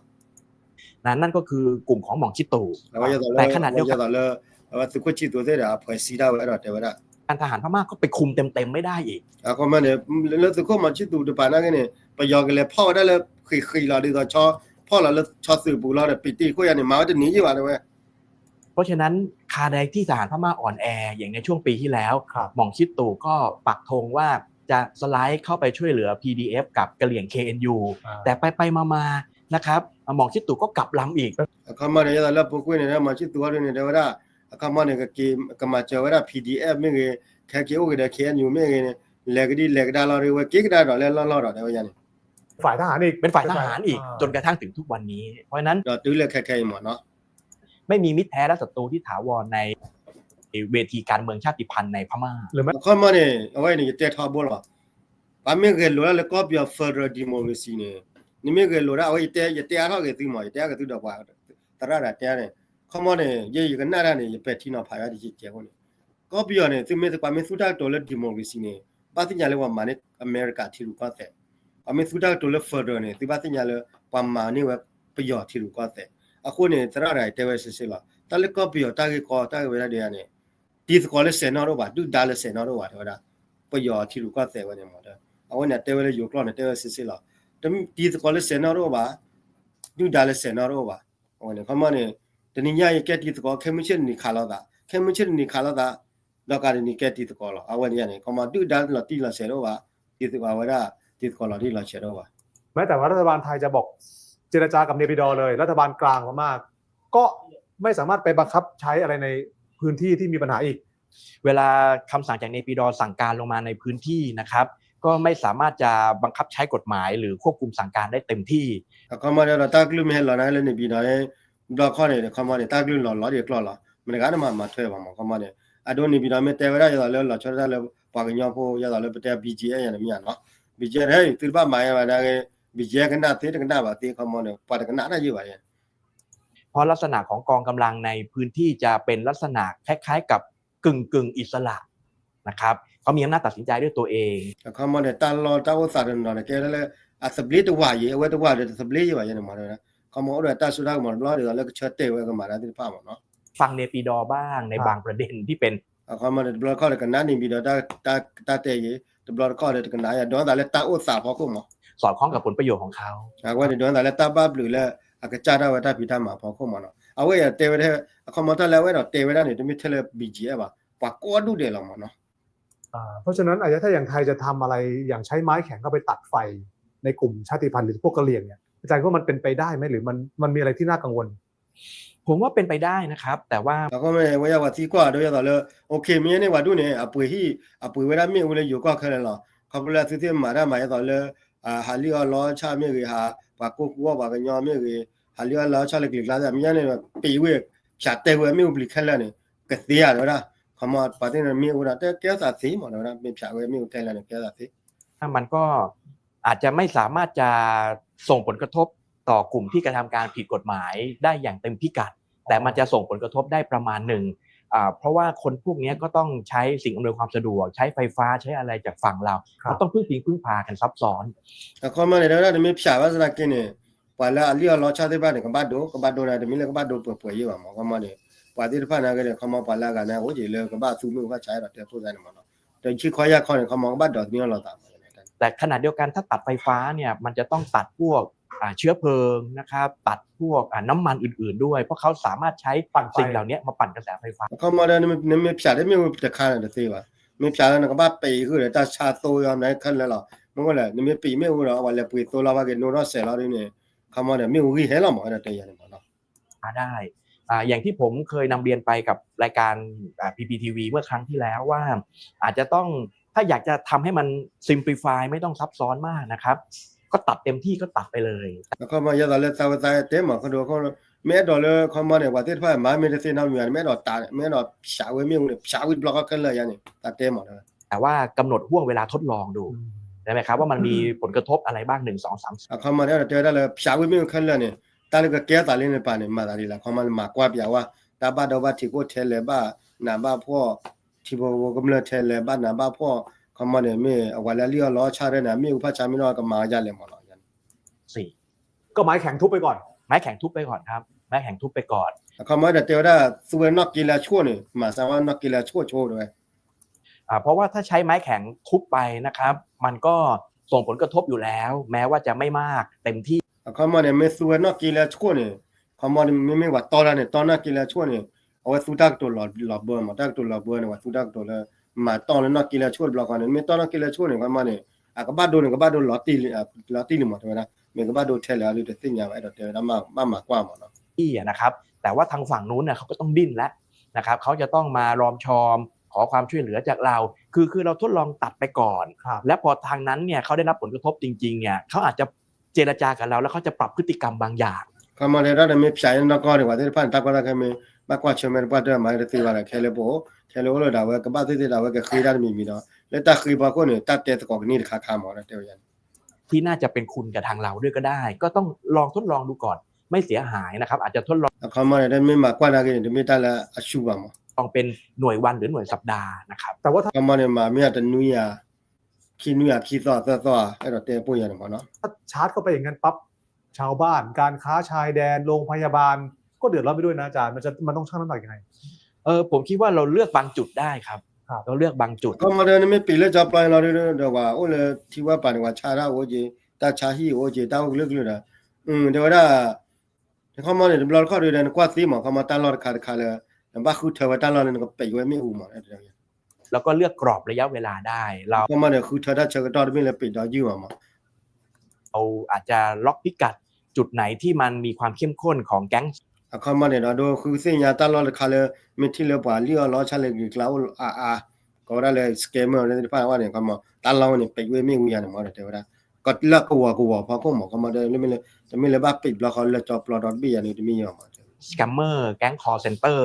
นะ นั่นก็คือกลุ่มของหม่องชิดตู่ แต่ขณะเดียวกัน လၢသုးခိၣ်ဆံသူးသ့ၣ်ဒီး အဖွဲ့စည်း ဒၣ်ဝဲအဲၣ်ဒိးတဲဝဲဒၣ် การทหารพม่าก็ไปคุมเต็มๆไม่ได้อีก အခီမီန့ၣ် လၢသုးခိၣ်မီၤဆံသူးတပၤနာ်က့န့ၣ် ပယီၤကလဲၤဖီၣ်ဝဲဒၣ်လၢဃံးဃံးလီၤ ဒ်သိးဆီဖီၣ်လီၤလၢဆီသုးပူၤလီၤဒီး ပံးတံၢ်ခိၣ်ယါန့ၣ် မၤဝဲတနံၤယံာ်ဘၣ်တဲဝဲ เพราะฉะนั้น คาแดงที่ทหารพม่าอ่อนแอ อย่างในช่วงปีที่แล้ว ครับ หม่องชิดตู่ก็ปักธงว่าจะสไลด์เข้าไปช่วยเหลือ พี ดี เอฟ กับกะเหรี่ยง เค เอ็น ยู อ่า แต่ไปไปมามานะครับ หม่องชิดตู่ก็กลับลำอีก အခီမီန့ၣ် ယသးလၢပူၤကွံာ်န့ၣ် မီၤဆံသူးအီၤဒ်န့ၣ် တဲဝဲဒၣ် အခီမီန့ၣ် ကက့ၤကမၤစၢၤဝဲဒၣ် PDF မ့ၢ်ဂ့ၤ ခဲက့ၤအိၣ်က့ၤဒီး KNU မ့ၢ်ဂ့ၤန့ၣ် လဲၤကဒံလဲၤကဒါလီၤ ဝဲက့ၤကဒါဒီးလၢလီၢ်လီၢ်ဒီး တဲဝဲယါန့ၣ် ฝ่ายทหารอีก เป็นฝ่ายทหารอีก อ่า จนกระทั่งถึงทุกวันนี้ เพราะฉะนั้น ဒီးတုၤလၢခဲခဲအံၤမီၢ်နီၤ ไม่มีมิตรแท้และศัตรูที่ถาวรใน เวทีการเมืองชาติพันธุ์ในพม่า အခီမီန့ၣ် အဝဲန့ၣ် ယတဲထီဘိလီၤ ပှၤမ့ၢ်ဂဲၤလိာ်ဒၣ်လၢကီၢ်ပယီၤ federal democracy န့ၣ် နမ့ၢ်ဂဲၤလိာ်ဒၣ် အဝဲယတဲ ယတဲအါထီၣ်က့ၤသုမီၢ် ယတဲအါက့ၤသုဒီးပှၤ သရၣ်ဒၣ်တဲန့ၣ် အခီမီန့ၣ် ယဲယကနၣ်တၢ်န့ၣ် ယပဲာ်ထံနီၤဖးယါတကဲးကဲးအဃိန့ၣ် ကီၢ်ပယီၤန့ၣ် သုမ့ၢ်ပှၤမ့ၢ်သူတၢ်ကတိၤလၢ democracy န့ၣ် ဘၣ်သ့ၣ်ညါလၢပှၤမၤန့ၢ် အမဲရကၤထံရူၢ်ကီၢ်သဲး ပှၤမ့ၢ်သူတၢ်ကတိၤလၢ federal န့ၣ် သုဘၣ်သ့ၣ်ညါလၢ ပှၤမၤန့ၢ်ဝဲပယီၤထံရူၢ်ကီၢ်သဲး အဃိန့ၣ် သရၣ်ဒၣ်တဲဝဲစ့ၢ်စ့ၢ်လီၤ တၢ်လၢကီၢ်ပယီၤတၢ်ဂ့ၢ်ကီတၢ်ဂ့ၢ်ဝဲဒၣ်ဒ်န့ၣ် တံၤသကိးလၢစဲးနီၣ်တအိၣ်ဘၣ် ဒုၣ်ဒါလၢစဲးနီၣ်တအိၣ်ဘၣ် တဲဝဲဒၣ် ပယီၤထံရူၢ်ကီၢ်သဲးဝဲန့ၣ်မီၢ် အဝဲန့ၣ်တဲဝဲလၢယိၤကျိာ်န့ၣ် တဲဝဲစ့ၢ်စ့ၢ်လီၤ တံၤသကိးလၢစဲးနီၣ်တအိၣ်ဘၣ် ဒုၣ်ဒါလၢစဲးနီၣ်တအိၣ်ဘၣ် အဝဲန့ၣ် ခီမီန့ၣ် တနံၤညါအံၤကဲတံၤသကိး ခဲမုၢ်ဆ့ၣ်တနံၤခးလိာ်သး ခဲမုၢ်ဆ့ၣ်တနံၤခးလိာ်သး ဒီးကးတနံၤကဲတံၤသကိးလီၤ အဝဲန့ၣ်န့ၣ် ခီမီဒုၣ်ဒါလီၤတံၢ်လီၤဆဲးတအိၣ်ဘၣ် တံၤသကိးဝဲဒၣ် တံၤသကိးလီၤတံၢ်လီၤဆဲးတအိၣ်ဘၣ် แม้แต่ว่ารัฐบาลไทยจะบอกเจรจากับเนปิดอร์เลย รัฐบาลกลางพม่าก็ไม่สามารถไปบังคับใช้อะไรในพื้นที่ที่มีปัญหาอีก เวลาคำสั่งจากเนปิดอร์สั่งการลงมาในพื้นที่นะครับ ก็ไม่สามารถจะบังคับใช้กฎหมายหรือควบคุมสั่งการได้เต็มที่ အခီမီဒီးတၢ်ကလုၢ်မ့ၢ်ဟဲလီၤန့ၣ် လၢန့ၣ်ပံၤဒီး ဘျီခီန့ၣ် ခီမီန့ၣ် တၢ်ကလုၢ်လီၤလီၤဒံးကျီၢ်လီၤ မတၤတဂၤန့ၣ်မၤမၤထွဲဘၣ်မီၢ် ခီမီန့ၣ် အဒိန့ၣ်ပံၤဒီးမ့ၢ်တဲဝဲဒၣ်ယသးလၢလီၤဆီဒၣ်တၢ်လၢပှၤကညီဖိ ယသးလၢပတဲ BGF ယၤန့ၣ်မ့ၢ်ယါနီၤ BGF ဟဲသုတဘၣ်မၤယါဘၣ်နာ်က့ BGF ကနၣ်သ့တကနၣ်ဘၣ်သ့ ခီမီန့ၣ် ပှၤတကနၣ်တၢ်ယံာ်ဘၣ် เพราะลักษณะของกองกำลังในพื้นที่จะเป็นลักษณะคล้ายๆกับ กึ่งกึ่งอิสระนะครับ เขามีอำนาจตัดสินใจด้วยตัวเอง အခီမီန့ၣ် တၢ်လီၢ်တၢ်အိၣ်သးတနီၤန့ၣ် ကဲဒၣ်လၢ အသဘျ့တဝၢ်ယံၤ အဝဲတဝၢ်ဒီးတသဘျ့ယံၤဘၣ်ယဲန့ၣ်မီၢ် ခီမီအိၣ်ဒီးတၢ်စိတၢ်ကမီၤတဘျီဒ်သိးလၢကဆၢတဲာ်ဝဲကမၤတၢ်သ့ၣ်တဖၣ်မီၢ်နီၤ ฟังเนปิดอร์บ้างในบางประเด็นที่เป็น အခီမီန့ၣ် တဘျီတခီၣ်ဒီးကနၣ်န့ၣ်ပံၤဒီး တၢ်တဲယံၤ တဘျီတခီၣ်ဒီးတကနၣ်ယၤ ဒိးသးလၢတၢ်အိၣ်သးဖီခိၣ်မီၢ် สอดคล้องกับผลประโยชน์ของเขา အဝဲန့ၣ် ဒိးသးလၢတၢ်ဘၣ်ဘျုးလၢ အကစၢ်ဒၣ်ဝဲတၢ်ဖံးတၢ်မၤဖီခိၣ်မီၢ်နီၤ အဝဲအံၤတဲဝဲ အခီမီတၢ်လၢအဝဲအဲၣ်ဒိးတဲဝဲဒၣ်န့ၣ် တမ့ၢ်ထဲလၢ BGF ဘၣ် ပှၤကိးဒူၣ်ဒဲးလီၤမီၢ်နီၤ อ่า เพราะฉะนั้นอาจจะถ้าอย่างไทยจะทำอะไรอย่างใช้ไม้แข็งเข้าไปตัดไฟในกลุ่มชาติพันธุ์หรือพวกกะเหรี่ยงเนี่ย อาจารย์ว่ามันเป็นไปได้ไหม หรือมันมันมีอะไรที่น่ากังวล ผมว่าเป็นไปได้นะครับ แต่ว่า အခီမီန့ၣ် ဝဲယၤပှၤသံကွၢ်ဒီးယသးလၢ OK မ့ၢ်န့ၣ် ပှၤဒူၣ်န့ၣ် အပှ့ၤဟံၣ် အပှ့ၤဝဲဒၣ်မ့ၣ်အူလၢယိၤကီၢ်ခဲလၢာ်လီၤ ခီဖျိလၢသုသ့ၣ်မၤတၢ်မၤယသးလၢ ဟးလံၣ်အီၣ်လီဆၣ်မ့ၢ်ဂ့ၤ ဟး ပှၤကိၢ်ဃူအီၣ်ပှၤကညီမ့ၢ်ဂ့ၤ ဟးလံၣ်အီၣ်လီဆၣ်လၢကလံၤကျါသ့ၣ် မ့ၢ်န့ၣ် ပ့ၤဝဲ ဖၠးတဲဝဲမ့ၣ်အူပျံၤခဲလၢာ်န့ၣ် ကသ့ဧါတဲဝဲဒၣ် ခီမီပှၤသ့ၣ်န့ၣ်မ့ၣ်အူဒီး တဲကဲသးသ့မီၢ်တဲဝဲဒၣ် မ့ၢ်ဖၠးဝဲမ့ၣ်အူခဲလၢာ်န့ၣ် ကဲသးသ့ มันก็อาจจะไม่สามารถจะส่งผลกระทบต่อกลุ่มที่กระทำการผิดกฎหมายได้อย่างเต็มพิกัด แต่มันจะส่งผลกระทบได้ประมาณหนึ่ง อ่า เพราะว่าคนพวกนี้ก็ต้องใช้สิ่งอำนวยความสะดวก ใช้ไฟฟ้า ใช้อะไรจากฝั่งเรา ครับ มันต้องพึ่งพิงพึ่งพากันซับซ้อน အခီမီန့ၣ် တဲဝဲဒၣ် နမ့ၢ်ဖၠးဘၣ်သနာ်က့န့ၣ် ပှၤလၢအလံၣ်အီၣ်လီဆၣ်သ့ၣ်တဖၣ်န့ၣ် ကဘၣ်ဒိ ကဘၣ်ဒိန့ၣ် တမ့ၢ်လၢကဘၣ်ဒိပှဲၤပှဲၤယံၤဘၣ်မီၢ် ခီမီန့ၣ် ပှၤသ့ၣ်တဖၣ်နာ်က့န့ၣ် ခီမီပှၤလၢအဂၤန့ၣ် အိၣ်က့ၤလၢကဘၣ်သူမ့ၣ်အူဘၣ်ဆါဒီးတဲဖိသးန့ၣ်မီၢ်နီၤ ဒီးဆံခီယၢ်ခီန့ၣ် ခီမီကဘၣ်ဒိးသန့ၤအီၣ်လိာ်သး แต่ขณะเดียวกันถ้าตัดไฟฟ้าเนี่ยมันจะต้องตัดพวก อ่า เชื้อเพลิงนะครับ ตัดพวก อ่า น้ำมันอื่นๆด้วย เพราะเขาสามารถใช้ ปั่นไฟ สิ่งเหล่านี้มาปั่นกระแสไฟฟ้า အခီမီဒီး နမ့ၢ်ဖၠးလၢမ့ၣ်အူတခါန့ၣ်တသ့ဘၣ် မ့ၢ်ဖၠးလၢနကဘၣ်ပ့ၤဃုာ်ဒီးတၢ်ဆါသိယီၤန့ၣ်ခဲလၢာ်လီၤ မ့ၢ်ဝဲလဲၣ် နမ့ၢ်ပ့ၤမ့ၣ်အူဒီး အဝဲလဲၤပှ့ၤသိလီၤဘၣ်က့ၤ နိထီၣ်စဲးလီၤဒ်န့ၣ် ခီမီဒီး မ့ၣ်အူဂံၢ်ဟဲလီၤမီၢ် အဲၣ်ဒိးတဲယၤန့ၣ်မီၢ်နီၤ ได้ อ่า อย่างที่ผมเคยนำเรียนไปกับรายการ อ่า พีพีทีวี เมื่อครั้งที่แล้วว่า อาจจะต้อง ถ้าอยากจะทำให้มัน simplify ไม่ต้องซับซ้อนมากนะครับ ก็ตัดเต็มที่ก็ตัดไปเลย အခီမီ ယသးလၢသးဝဲသးတဲမီၢ် ခီဒိၣ်ခီ မ့ၢ်အဲၣ်ဒိးလၢခီမီန့ၣ် ပှၤသ့ၣ်တဖၣ်မၤမ့ၢ်တသ့နီတမံၤ မ့ၢ်အဲၣ်ဒိးတၢ် မ့ၢ်အဲၣ်ဒိးဖၠးဝဲမ့ၣ်အူန့ၣ် ဖၠးဝံၤတဘျီဃီခဲလၢာ်ယၤန့ၣ် တၢ်တဲမီၢ် แต่ว่ากำหนดห่วงเวลาทดลองดู ได้ไหมครับ ว่ามันมีผลกระทบอะไรบ้าง หนึ่ง สอง สาม အခီမီန့ၣ် အဲၣ်ဒိးတဲဝဲဒၣ်လၢ ဖၠးဝံၤမ့ၣ်အူခဲလၢာ်န့ၣ် တၢ်လၢကကဲသးလံန့ၣ်ပၢ်န့ၣ် မၤသးဒ်လဲၣ် ခီမီန့ၣ် မၤကွၢ်ပၠးဝဲ တၢ်ဘၣ်ဒိဘၣ်ထံးခိၣ်ထဲလဲၣ် ဘၣ်နးဘၣ်ဖှီၣ် ထံဖိကမျၢၢ်ထဲလဲၣ် ဘၣ်နးဘၣ်ဖှီၣ် ခီမီန့ၣ် မ့ၢ်အဝဲလၢအလံၣ်အီၣ်လီဆၣ်ရဲၣ်န့ၣ် မ့ၣ်အူဖၣ်ဆါမ့ၢ်နီၢ်ကမၤယၤလဲၣ်မီၢ်နီၤ สี่ ก็ไม้แข็งทุบไปก่อน ไม้แข็งทุบไปก่อนครับ ไม้แข็งทุบไปก่อน အခီမီဒီးတဲဝဲဒၣ် သူဝဲနီၢ်က့လၢအဆိၣ်န့ၣ် မၤစၢၤဝဲနီၢ်က့လၢအဆိၣ်ဆိၣ်တဲဝဲ อ่า เพราะว่าถ้าใช้ไม้แข็งทุบไปนะครับ มันก็ส่งผลกระทบอยู่แล้ว แม้ว่าจะไม่มากเต็มที่ အခီမီန့ၣ် မ့ၢ်သူဝဲနီၢ်က့လၢအဆိၣ်န့ၣ် အခီမီန့ၣ် မ့မ့ၢ်ပှၤတီတၢ်န့ၣ် တီနီၢ်က့လၢအဆိၣ်န့ၣ် အဝဲသူတၢ်ကတိၤလီၤဘၢမး တၢ်ကတိၤလီၤဘၢန့ၣ် ပှၤသူတၢ်ကတိၤလၢ မၤတီလၢနီၢ်က့လၢအဆိၣ်တဘျီဃီန့ၣ် မ့ၢ်တီနီၢ်က့လၢအဆိၣ်န့ၣ် အခီမီန့ၣ် အကဘၣ်ဒိန့ၣ် ကဘၣ်ဒိလီၤတံၢ်လံမး တဲဝဲဒၣ် မ့ၢ်ကဘၣ်ဒိထဲလဲၣ်အီၤဒုးတသ့ၣ်ညါဘၣ် အဲၣ်ဒိးတဲဝဲဒၣ် ဘၣ်မၤကွၢ်မးနီၤ ที่อะนะครับ แต่ว่าทางฝั่งนู้นเนี่ยเขาก็ต้องดิ้นแล้วนะครับ เขาจะต้องมารอมชอมขอความช่วยเหลือจากเรา คือ คือเราทดลองตัดไปก่อน ครับ และพอทางนั้นเนี่ยเขาได้รับผลกระทบจริงๆเนี่ยเขาอาจจะเจรจากับเราแล้วเขาจะปรับพฤติกรรมบางอย่าง အခီမီတဲဒၣ်ဒီးမ့ၢ်ဖၠးအံၤနီၢ်ကီၢ်ဒံး ပှၤသ့ၣ်တဖၣ်န့ၣ် တၢ်ကီတၢ်ခဲမ့ၢ် ဘၣ်ကွၢ်ဆၢၣ်မဲာ်တပှၢ်တၢၢ်မး တသ့ဘၣ်ဒီး ခဲလၢာ်ပအိၣ် ခဲလၢာ်အိၣ်လၢဒၣ်ဝဲ ကဘၣ်သ့ၣ်သ့ၣ်ဒၣ်ဝဲကဃ့တၢ်တမံၤမံၤဒီး လၢတၢ်ဃ့ဘီခိၣ်န့ၣ် တၢ်တဲသကိးကန့ၢ်တခါခါမး တဲဝဲ ที่น่าจะเป็นคุณกับทางเราด้วยก็ได้ ก็ต้องลองทดลองดูก่อน ไม่เสียหายนะครับ อาจจะทดลอง အခီမီန့ၣ် တမ့ၢ်မၤကွၢ်နာ်က့န့ၣ် တမ့ၢ်တၢ်လၢအဆူၣ်ဘၣ်မး ลองเป็นหน่วยวันหรือหน่วยสัปดาห์นะครับ แต่ว่าถ้า အခီမီန့ၣ် မၤမ့ၢ်အတနွံယၤ ခံနွံယၤ ခံသီသၢသီ အဲၣ်ဒိးတဲပိၢ်ယၤန့ၣ်မးနီၤ ถ้าชาร์จเข้าไปอย่างนั้นปั๊บ ชาวบ้าน การค้าชายแดน โรงพยาบาล ก็เดือดร้อนไปด้วยนะอาจารย์ มันจะ มันต้องชั่งน้ำหนักยังไง เออ ผมคิดว่าเราเลือกบางจุดได้ครับ ครับ เราเลือกบางจุด အခီမီဒီး နမ့ၢ်ပံာ်လၢကၠီပျီလီၤဒီး ပှၤအိၣ်လၢထံဝဲပၤန့ၣ် ပှၤဆါတၢ်အိၣ်က့ၤ တၢ်ဆါဟံၣ်အိၣ်က့ၤ တၢ်အိၣ်ကလုာ်ကလုာ်ဒီး တဲဝဲဒၣ် အခီမီန့ၣ် တဘျီတခီၣ်ဒီး နကွၢ်သ့မး အခီမီတၢ်လီၢ်တခါတခါလၢ နဘၣ်ဃုထၢဝဲတၢ်လီၢ်လၢနကပဲာ်ဝဲမ့ၣ်အူမး แล้วก็เลือกกรอบระยะเวลาได้ เรา အခီမီန့ၣ် ဃုထၢတၢ်ဆၢကတီၢ်တမ့ၢ်လၢပံာ်ဒီးယုၢ်မးမး เราอาจจะล็อกพิกัดจุดไหนที่มันมีความเข้มข้นของแก๊ง အခီမီန့ၣ်ဒီး ဒိဃုသ့ၣ်ညါတၢ်လီၢ်တခါလၢ မ့ၢ်ထံၣ်လၢပှၤလံၣ်အီၣ်လီဆါလၢဂ့ၤကျါအိၣ်အါအါ ကိးဝဲဒၣ်လၢ scammer သ့ၣ်တဖၣ်ဝဲန့ၣ် အခီမီ တၢ်လီၢ်ဝဲန့ၣ် ပဲာ်ဝဲမ့ၣ်အူယၤန့ၣ်မး တဲဝဲဒၣ် ကလၢကဝီၤကဝီၤဖီခိၣ်မး အခီမီဒီး တမ့ၢ်လၢဘၣ်ပဲာ်ဘျီဃီလၢကၠီပျီဒီတဘ့ၣ်ယၤန့ၣ် တမ့ၢ်ယၤမး scammer แก๊ง call center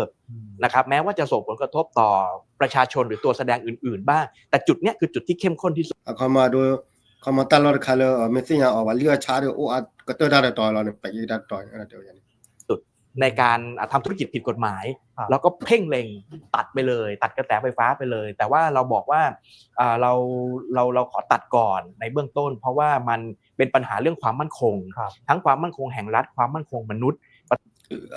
นะครับ แม้ว่าจะส่งผลกระทบต่อประชาชนหรือตัวแสดงอื่นๆบ้าง แต่จุดเนี้ยคือจุดที่เข้มข้นที่สุด အခီမီဒီး အခီမီတၢ်လီၢ်တခါလၢ မ့ၢ်သ့ၣ်ညါအီၤ ပှၤလံၣ်အီၣ်ဆါဒီး အိၣ်အါကတၢၢ်တၢ်တတီၤလီၤန့ၣ် ပဲာ်ယတၢ်တတီၤန့ၣ် တဲဝဲန့ၣ် สุดในการอ่ะทำธุรกิจผิดกฎหมาย ครับ เราก็เพ่งเล็ง ตัดไปเลย ตัดกระแสไฟฟ้าไปเลย แต่ว่าเราบอกว่าอ่าเราเราเราขอตัดก่อนในเบื้องต้น เพราะว่ามันเป็นปัญหาเรื่องความมั่นคง ครับ ทั้งความมั่นคงแห่งรัฐ ความมั่นคงมนุษย์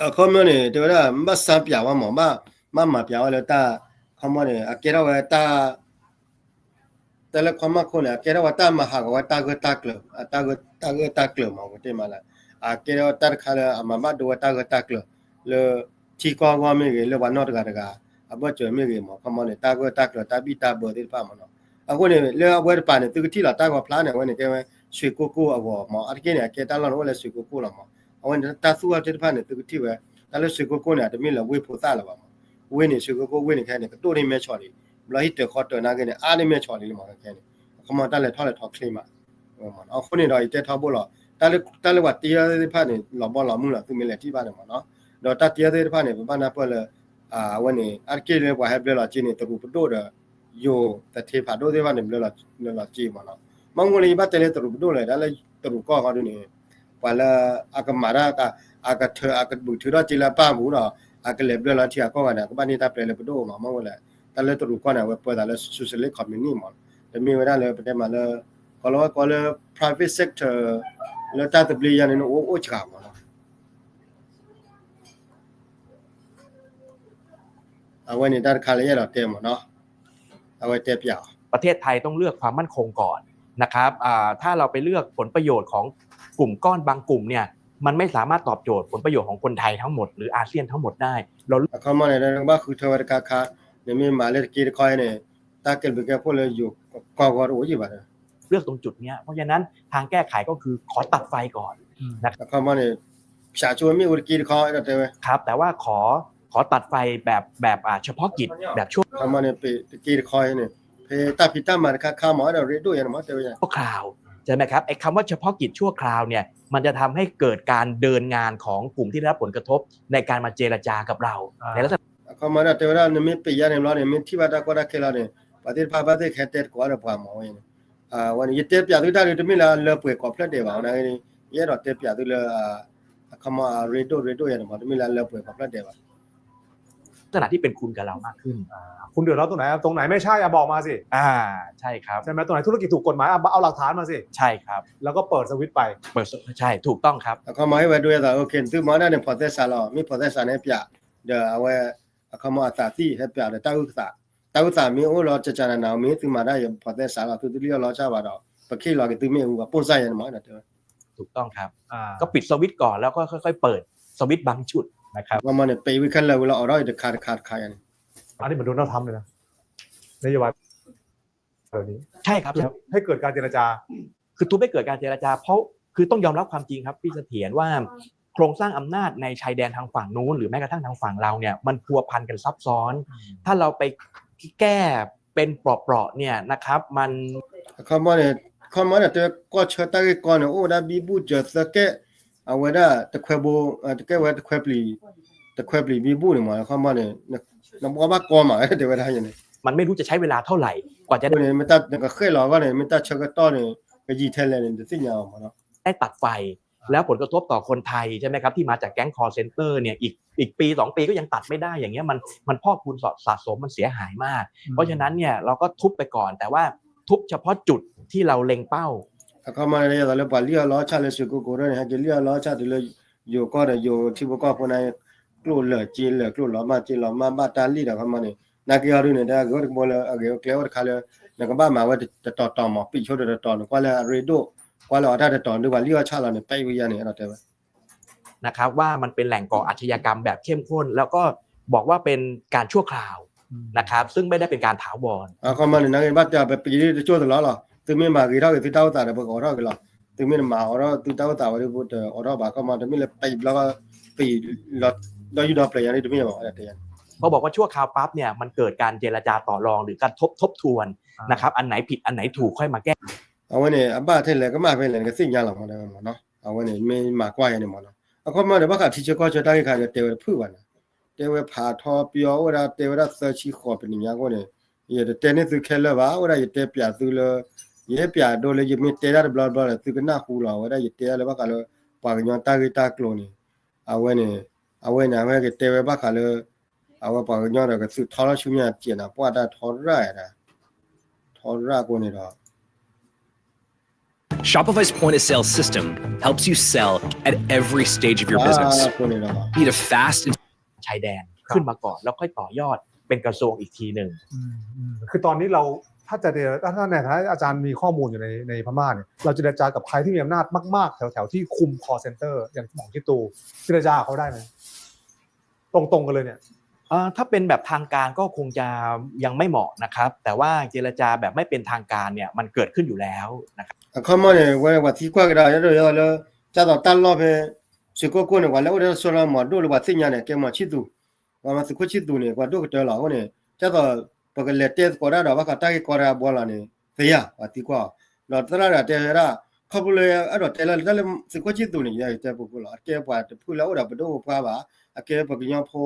အခီမီန့ၣ် တဲဝဲဒၣ် ဘၣ်စၢ်ပၠးဝဲမး ဘၣ်မၤပၠးဝဲလၢတၢ် အခီမီန့ၣ် အကဲထီၣ်ဝဲတၢ် တၢ်လၢ ความมั่นคง န့ၣ် အကဲထီၣ်ဝဲတၢ်မၤဟးဂီၤဝဲတၢ်ဂၢၢ်တၢ်ကျၢၤ တၢ်ဂၢၢ်တၢ်ဂၢၢ်တၢ်ကျၢၤမး ပတဲမးလၢ အကဲထီၣ်တၢ်တခါလၢအမၤဘၣ်ဒိဝဲတၢ်ဂၢၢ်တၢ်ကျၢၤ လၢထံကီၢ်အဂီၢ်မ့ၢ်ဂ့ၤ လၢပှၤနီၢ်တဂၤတဂၤ အဘၢၣ်စၢၤမ့ၢ်ဂ့ၤမး အခီမီန့ၣ် တၢ်ဂၢၢ်တၢ်ကျၢၤ တၢ်ဘံၣ်တၢ်ဘၢသ့ၣ်တဖၣ်မးနီၤ အဃိန့ၣ် လၢအဝဲတပၤန့ၣ် သုကထံၣ်လီၤတၢ်ဂီၤဖျါန့ၣ် အဝဲန့ၣ်ကဲဝဲ ရွှေကုက္ကို အဂီၤမး အါတက့ၢ်န့ၣ် အကဲတၢ်လီၢ်န့ၣ်အိၣ်လၢ ရွှေကုက္ကို လီၤမး အဝဲန့ၣ်တၢ်သူၣ်ထီၣ်သ့ၣ်တဖၣ်န့ၣ် သုကထံၣ်ဝဲ တၢ်လၢ ရွှေကုက္ကို န့ၣ် အတမ့ၢ်လၢဝ့ၢ်ဖိသၣ်လၢၤဘၣ်မး ဝ့ၢ်န့ၣ် ရွှေကုက္ကို ဝ့ၢ်န့ၣ်ခဲန့ၣ် ကဒိၣ်န့ၢ်မဲဆီးလံ ဘျီဟံၣ်တၢၤဃီတၢၤနာ်က့န့ၣ် အါန့ၢ်မဲဆီးလံလီၤမး ခဲန့ၣ် အခီမီတၢ်လဲၤထီၣ်လဲၤထီချ့မး အဃိန့ၣ်ဒီး ယတဲထီဘိလီၤ တၢ်လၢပှၤတ့အီၤသ့ၣ်တဖၣ်န့ၣ် လီၤဘီလီၤမုၢ်လီၤ သုမ့ၢ်လဲၤထံၣ်ဘၣ်န့ၣ်မးနီၤ ဒီးတၢ်တ့အီၤသ့ၣ်တဖၣ်န့ၣ် ပဘၣ်နၢ်ပၢၢ်လၢ အဝဲန့ၣ် အါတက့ၢ်လၢပှၤဟဲဘျၢလီၤစ့န့ၣ် တရူးပဒိၣ်ဒီး ယိၤသထ့ဖးဒိၣ်သ့ၣ်တဖၣ်န့ၣ် ဘျၢလီၤစ့မးနီၤ မ့ၢ်မ့ၢ်လၢယဘၣ်တဲလၢတရူးပဒိၣ်လဲၣ် တၢ်လၢတရူးကီၢ်ဃီဒုန့ၣ် ပှၤလၢအကမၤတၢ် အကထၢ အကဘုးထုးထီၣ်စ့လၢအပၢ်ပူၤဒီး အကလဲၤဘျၢလီၤထံအကီၢ်ဂၤန့ၣ် အကဘၣ်န့ၢ်တၢ်ပျဲလၢပဒိၣ်မး မ့ၢ်မ့ၢ်လဲၣ် တၢ်လၢတရူးကီၢ်န့ၣ် အဝဲပၢသးလၢ socialist communist မး တမ့ၢ်ဝဲဒၣ်လၢပတဲမးလၢ ကီၤလီၤဝဲကီၤလၢ private sector လၢတၢ်သဘျ့ယါန့ၣ် အိၣ်အိၣ်စှၤမးနီၤ အဝဲန့ၣ်တၢ်တခါလၢယအဲၣ်ဒိးတဲမးနီၤ အဝဲတဲပၠးအီၤ ประเทศไทยต้องเลือกความมั่นคงก่อนนะครับอ่าถ้าเราไปเลือกผลประโยชน์ของกลุ่มก้อนบางกลุ่มเนี่ยมันไม่สามารถตอบโจทย์ผลประโยชน์ของคนไทยทั้งหมดหรืออาเซียนทั้งหมดได้เราအခီမီန့ၣ် နကဘၣ်ဃုထၢဝဲတခါခါ နမ့ၢ်မၤလၢတက့တခီအံၤန့ၣ် တၢ်ကဲဘျုးကဲဖှိၣ်လၢယိၤကီၢ်ဂီၢ်တအိၣ်ယံၤဘၣ် เลือกตรงจุดเนี้ย เพราะฉะนั้นทางแก้ไขก็คือขอตัดไฟก่อนนะครับအခီမီန့ၣ် ဖၠးဆိမ့ၣ်အူတက့တခီ အဲၣ်ဒိးတဲဝဲ ครับ แต่ว่าขอ ขอตัดไฟแบบแบบอ่าเฉพาะกิจแบบชั่วအခီမီန့ၣ် ပတက့တခီန့ၣ် ဖဲတၢ်ဖံးတၢ်မၤတခါခါမး အဲၣ်ဒိးရ့ဒိၣ်ယါန့ၣ်မး တဲဝဲ ชั่วคราวใช่ไหมครับไอ้คำว่าเฉพาะกิจชั่วคราวเนี่ยมันจะทำให้เกิดการเดินงานของกลุ่มที่ได้รับผลกระทบในการมาเจรจากับเราในลักษณะအခီမီဒီးတဲဝဲဒၣ် နမ့ၢ်ပံာ်ယါန့ၣ်ဘျီန့ၣ် မ့ၢ်ထံၣ်ဘၣ်တၢ်ကီတၢ်ခဲလီၤန့ၣ် ပှၤသ့ၣ်တဖၣ်ဘၣ်သ့ၣ်ကဟဲတဲသကိးဒီးပှၤမးဝဲန့ၣ် ဝဲန့ၣ် ယတဲပၠးသုတၢ်ဒုး တမ့ၢ်လၢအလၢပှဲၤကိးဖျၢၣ်ဒဲးဘၣ် ဝဲန့ၣ် ယအဲၣ်ဒိးတဲပၠးသုလၢ အခီမီအရ့ဒိၣ်ရ့ဒိၣ်ယါန့ၣ်မး တမ့ၢ်လၢအလၢပှဲၤကိးဖျၢၣ်ဒဲးဘၣ် ลักษณะที่เป็นคุณกับเรามากขึ้น อ่า คุณเดือดร้อนตรงไหน ตรงไหนไม่ใช่อะบอกมาสิ อ่า ใช่ครับ ใช่ไหม ตรงไหนธุรกิจถูกกฎหมายอะเอาหลักฐานมาสิ ใช่ครับ แล้วก็เปิดสวิตช์ไป เปิด ใช่ ถูกต้องครับ အခီမီ ဟဲဝဲဒိယသး OK သုမၤဒၣ်န့ၣ် ဖီၣ်သဲစးလီၤ မ့ၢ်ဖီၣ်သဲစးန့ၣ်ပျး ဒီးအဝဲ အခီမီ အသးသံ ဟဲပျးဒီးတၢ်အုၣ်သး တၢ်အုၣ်သးမ့ၢ်အိၣ်လီၤ ကကနနၤ မ့ၢ်သုမၤဒၣ်ယ ဖီၣ်သဲစးလီၤ သုတလံၣ်အီၣ်လီၤဆၣ်ဘၣ်ဒီး ပခ့ၣ်လီၤက့ၤသုမ့ၣ်အူ အပိၢ်စၢ်ယဲန့ၣ်မး တဲဝဲ ถูกต้องครับ อ่า ก็ปิดสวิตช์ก่อนแล้วก็ค่อยๆเปิดสวิตช์บางจุดนะครับ အခီမီန့ၣ် ပ့ၤဝံၤခဲလၢာ်ဝံၤလီၤ အိးထီၣ်အံၤတခါတခါတခါယဲန့ၣ် อันนี้เหมือนโดนัลด์ทรัมป์เลยนะ นโยบายแบบนี้ ใช่ครับ คือทุบให้เกิดการเจรจา เพราะคือต้องยอมรับความจริงครับพี่เสถียรว่า โครงสร้างอำนาจในชายแดนทางฝั่งนู้น หรือแม้กระทั่งทางฝั่งเราเนี่ย มันพัวพันกันซับซ้อน ถ้าเราไปแก้เป็นเปราะๆเนี่ยนะครับ มัน အခီမီန့ၣ် ခီမီန့ၣ် တဲကီၢ်ဆၢတၢ်ဂ့ၢ်ကီန့ၣ် အိၣ်ဝဲဒၣ်ဘံဘူၣ်စၢၤသၢကဲး အဝဲဒၣ်တခွဲဘိ တကဲဝဲတခွဲပျံၤ တခွဲပျံၤဘံဘူၣ်န့ၣ်မး အခီမီန့ၣ် နဘှီဘၣ်ကီမး တဲဝဲဒၣ်န့ၣ် มันไม่รู้จะใช้เวลาเท่าไหร่กว่าจะได้ န့ၣ် မ့ၢ်တၢ်နကဃဲၣ်လီၤအဂီၢ်န့ᣣ် မ့ၢ်တၢ်ဆၢကတီၢ်န့ၣ် ကယံာ်ထဲလဲၣ်န့ၣ် တသ့ၣ်ညါအီၤမးနီၤ ได้ตัดไฟ แล้วผลกระทบต่อคนไทยใช่ไหมครับ ที่มาจากแก๊ง call center เนี่ย อีก อีกปีสองปีก็ยังตัดไม่ได้อย่างเงี้ย มัน มันพอกพูนสะสม มันเสียหายมาก เพราะฉะนั้นเนี่ย เราก็ทุบไปก่อน แต่ว่าทุบเฉพาะจุดที่เราเล็งเป้า အခီမီန့ၣ် ယသးလၢပှၤလံၣ်အီၣ်လီၤဆၣ်လၢ စ့ၢ်ကီးကိးဒၣ်န့ၣ် ဟဲက့ၤလံၣ်အီၣ်လီၤဆၣ်တုၤလၢ ယိၤကီၢ်ဒီးယိၤထံဖိကီၢ်ဖိန့ၣ် ကျိၣ်လၢာ်စ့လၢာ် ကျိၣ်လီၤမၢ်စ့လီၤမၢ် ဘၣ်တၢ်လံၣ်ဒီး အခီမီန့ၣ် နာ်က့အီၤဒုန့ၣ် တၢ်ဂ့ၢ်အိၣ်တဘိလၢ အဂ့ၢ်အိၣ်ကျဲအိၣ်တခါလၢ နကဘၣ်မၤဝဲတတီၤတီၤမး ပံာ်ဆိတတီၤတီၤ နကွၢ်လၢအရ့ဒိၣ် ကွၢ်လၢအီၤတၢ်တတီၤ ဒုပှၤလံၣ်အီၣ်ဆၣ်လီၤန့ၣ် ပဲဝံယါန့ၣ် အဲၣ်ဒိးတဲဝဲ นะครับ ว่ามันเป็นแหล่งก่ออาชญากรรมแบบเข้มข้น แล้วก็บอกว่าเป็นการชั่วคราวนะครับ ซึ่งไม่ได้เป็นการถาวร အခီမီန့ၣ် နာ်က့ဘၣ်တဲ ပပံာ်ဒ်တကၠိၢ်တလီၢ်လီၤ သုမ့ၢ်မၤဂ့ၤထီၣ်က့ၤသုတၢ်အိၣ်သးဒီး ပကအိးထီၣ်က့ၤလီၤ သုမ့ၢ်တမၤအိးထီၣ်သုတၢ်အိၣ်သးဝဲဒၣ် ပတအိးထီၣ်ဘၣ် အခီမီ တမ့ၢ်လၢပံာ်ဘျီ ပံာ် ဒီယူၢ်ဒီပျဲၤယါန့ၣ် တမ့ၢ်ဘၣ် တဲ พอบอกว่าชั่วคราวปั๊บเนี่ย มันเกิดการเจรจาต่อรองหรือการทบทบทวนนะครับ อันไหนผิดอันไหนถูกค่อยมาแก้ အဝဲန့ၣ် အဘၣ်ထဲလဲၣ် ကမၣ်ဖဲလဲၣ် နကသ့ၣ်ညါလီၤမး တဲဝဲမးနီၤ အဝဲန့ၣ် မ့ၢ်မၤကွၢ်ယါန့ၣ်မးနီၤ အခီမီန့ၣ် ဘၣ်ဃးထံဆၢကီၢ်ဆၢတၢ်ဂ့ၢ်ခါ ယတဲဝဲတဖုၣ်ဘၣ်န့ၣ် တဲဝဲဖးထီပယီၤအိၣ်ဝဲဒၣ် တဲဝဲဒၣ်သၢဆံဃိးပနံၣ်ညါအဃိန့ၣ် ယတတဲန့ၢ်သုခဲလၢာ်ဘၣ် အိၣ်ဝဲဒၣ်ယတဲပျးသုလၢ ယဟဲပျးဒိလၢယမ့ၢ်တဲဒၣ်တဘျီဘျီဒီး သုကနၢ်ဟူလီၤ အဝဲဒၣ်ယတဲဒၣ်လၢဘၣ်ဃးလၢ ပှၤကညီတၢ်ဂ့ၢ်တၢ်ကျိၤန့ၣ် အဝဲန့ၣ် အဝဲန့ၣ် အဝဲကတဲဝဲဘၣ်ဃးလၢ အဝဲပှၤကညီဒီးကသုးထီထီၣ်ဆူညါစဲးနၤ ပှၢ်တၢ်ထီရၣ်ဒၣ် ထီရၣ်အဃိန့ၣ်ဒီး Shopify's point of sale system helps you sell at every stage of your business. အဃိန့ၣ်ဒီး Need a fast and ชายแดนขึ้นมาก่อน แล้วค่อยต่อยอดเป็นกระทรวงอีกทีหนึ่ง อืมอืมคือตอนนี้เราถ้าจะเจร ถ้าในฐานะที่อาจารย์มีข้อมูลอยู่ในในพม่าเนี่ย เราเจรจากับใครที่มีอำนาจมากๆ แถวแถวที่คุม call center อย่างหม่องจิตตู เจรจากับเขาได้ไหม ตรงๆกันเลยเนี่ย เอ่อ ถ้าเป็นแบบทางการก็คงจะยังไม่เหมาะนะครับ แต่ว่าเจรจาแบบไม่เป็นทางการเนี่ย มันเกิดขึ้นอยู่แล้วนะครับ အခီမီန့ၣ် ဝဲပှၤသံကွၢ်ကဒါ ယဒိးယလၢ ကၢ်သိးတၢ်လီၢ်ဖဲ စ့ၢ်ကီးကိၢ်န့ၣ် ပှၤလၢအိၣ်ဒီးတၢ်စိတၢ်ကမီၤဒိၣ်လၢပှၤသ့ၣ်ညါန့ၣ် ကဲမီၤဆံၣ်သူး ပှၤမၤသုးခိၣ်ဆံၣ်သူးန့ၣ် ပှၤဒိၣ်ကတၢၢ်လီၤအဃိန့ၣ် ကၢ်သိး ပကလဲၤတဲသကိးတၢ်ဒီး ဘၣ်ဃးတၢ်ဂ့ၢ်ကီတၢ်အဘီလီၤန့ၣ် သ့ယါ ပှၤသံကွၢ်အီၤ ဒီးသရၣ်ဒၣ်တဲဝဲဒၣ် ခီဖျိလၢအဲၣ်ဒိးတဲလၢတၢ်လၢသုးခိၣ်ဆံၣ်သူးန့ၣ် ယတဲပူၤပူၤလီၤ အကဲပှၤတဖုလၢအိၣ်ဒီးပဒိၣ်ပပှၢ်ဘၣ် အကဲပှၤကညီဖိ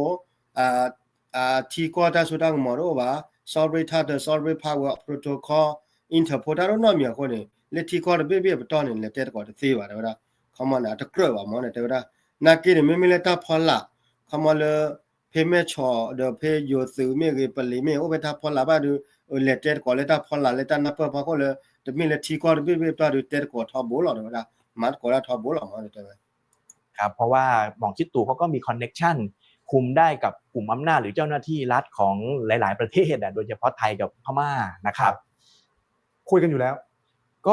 အထံကီၢ်တၢ်စိတၢ်ကမီၤတအိၣ်ဘၣ် sovereign title sovereign power protocol Interpol တၢ်ဒိၣ်နီၢ်မံၤအဃိန့ၣ် လၢထံကီၢ်တဘ့ၣ်ဘ့ၣ်အပတီၢ်န့ၣ် လဲၤတဲသကိးတသ့ဘၣ် တဲဝဲဒၣ် ခီမီန့ၣ် အတကြၢးဘၣ်မၢ်န့ၣ် တဲဝဲဒၣ် နာ်က့န့ၣ် မ့မ့ၢ်လၢတၢ်ဖီလာ် ခီမီလၢ ဖဲမဲၢ်ဆီးဒီးဖဲယိၤသုးမ့ၢ်ဂ့ၤ ပလံၤမ့ၢ်ဂ့ၤ အိၣ်ဖဲတၢ်ဖီလာ်ဘၣ်ဒီး လဲၤတဲသကိးလၢတၢ်ဖီလာ်လၢတၢ်နၢ်ပၢၢ်ဖီခိၣ်လၢ တမ့ၢ်လၢထံကီၢ်တဘ့ၣ်ဘ့ၣ်အပတီၢ်ဒီး တဲသကိးထီဘိလီၤ တဲဝဲဒၣ် မၤသကိးတၢ်ထီဘိလီၤမၢ်န့ၣ် တဲဝဲ ครับ เพราะว่าหม่องจิตตูเขาก็มี connection คุมได้กับกลุ่มอำนาจ หรือเจ้าหน้าที่รัฐของหลายๆประเทศอะ โดยเฉพาะไทยกับพม่านะครับ คุยกันอยู่แล้ว ก็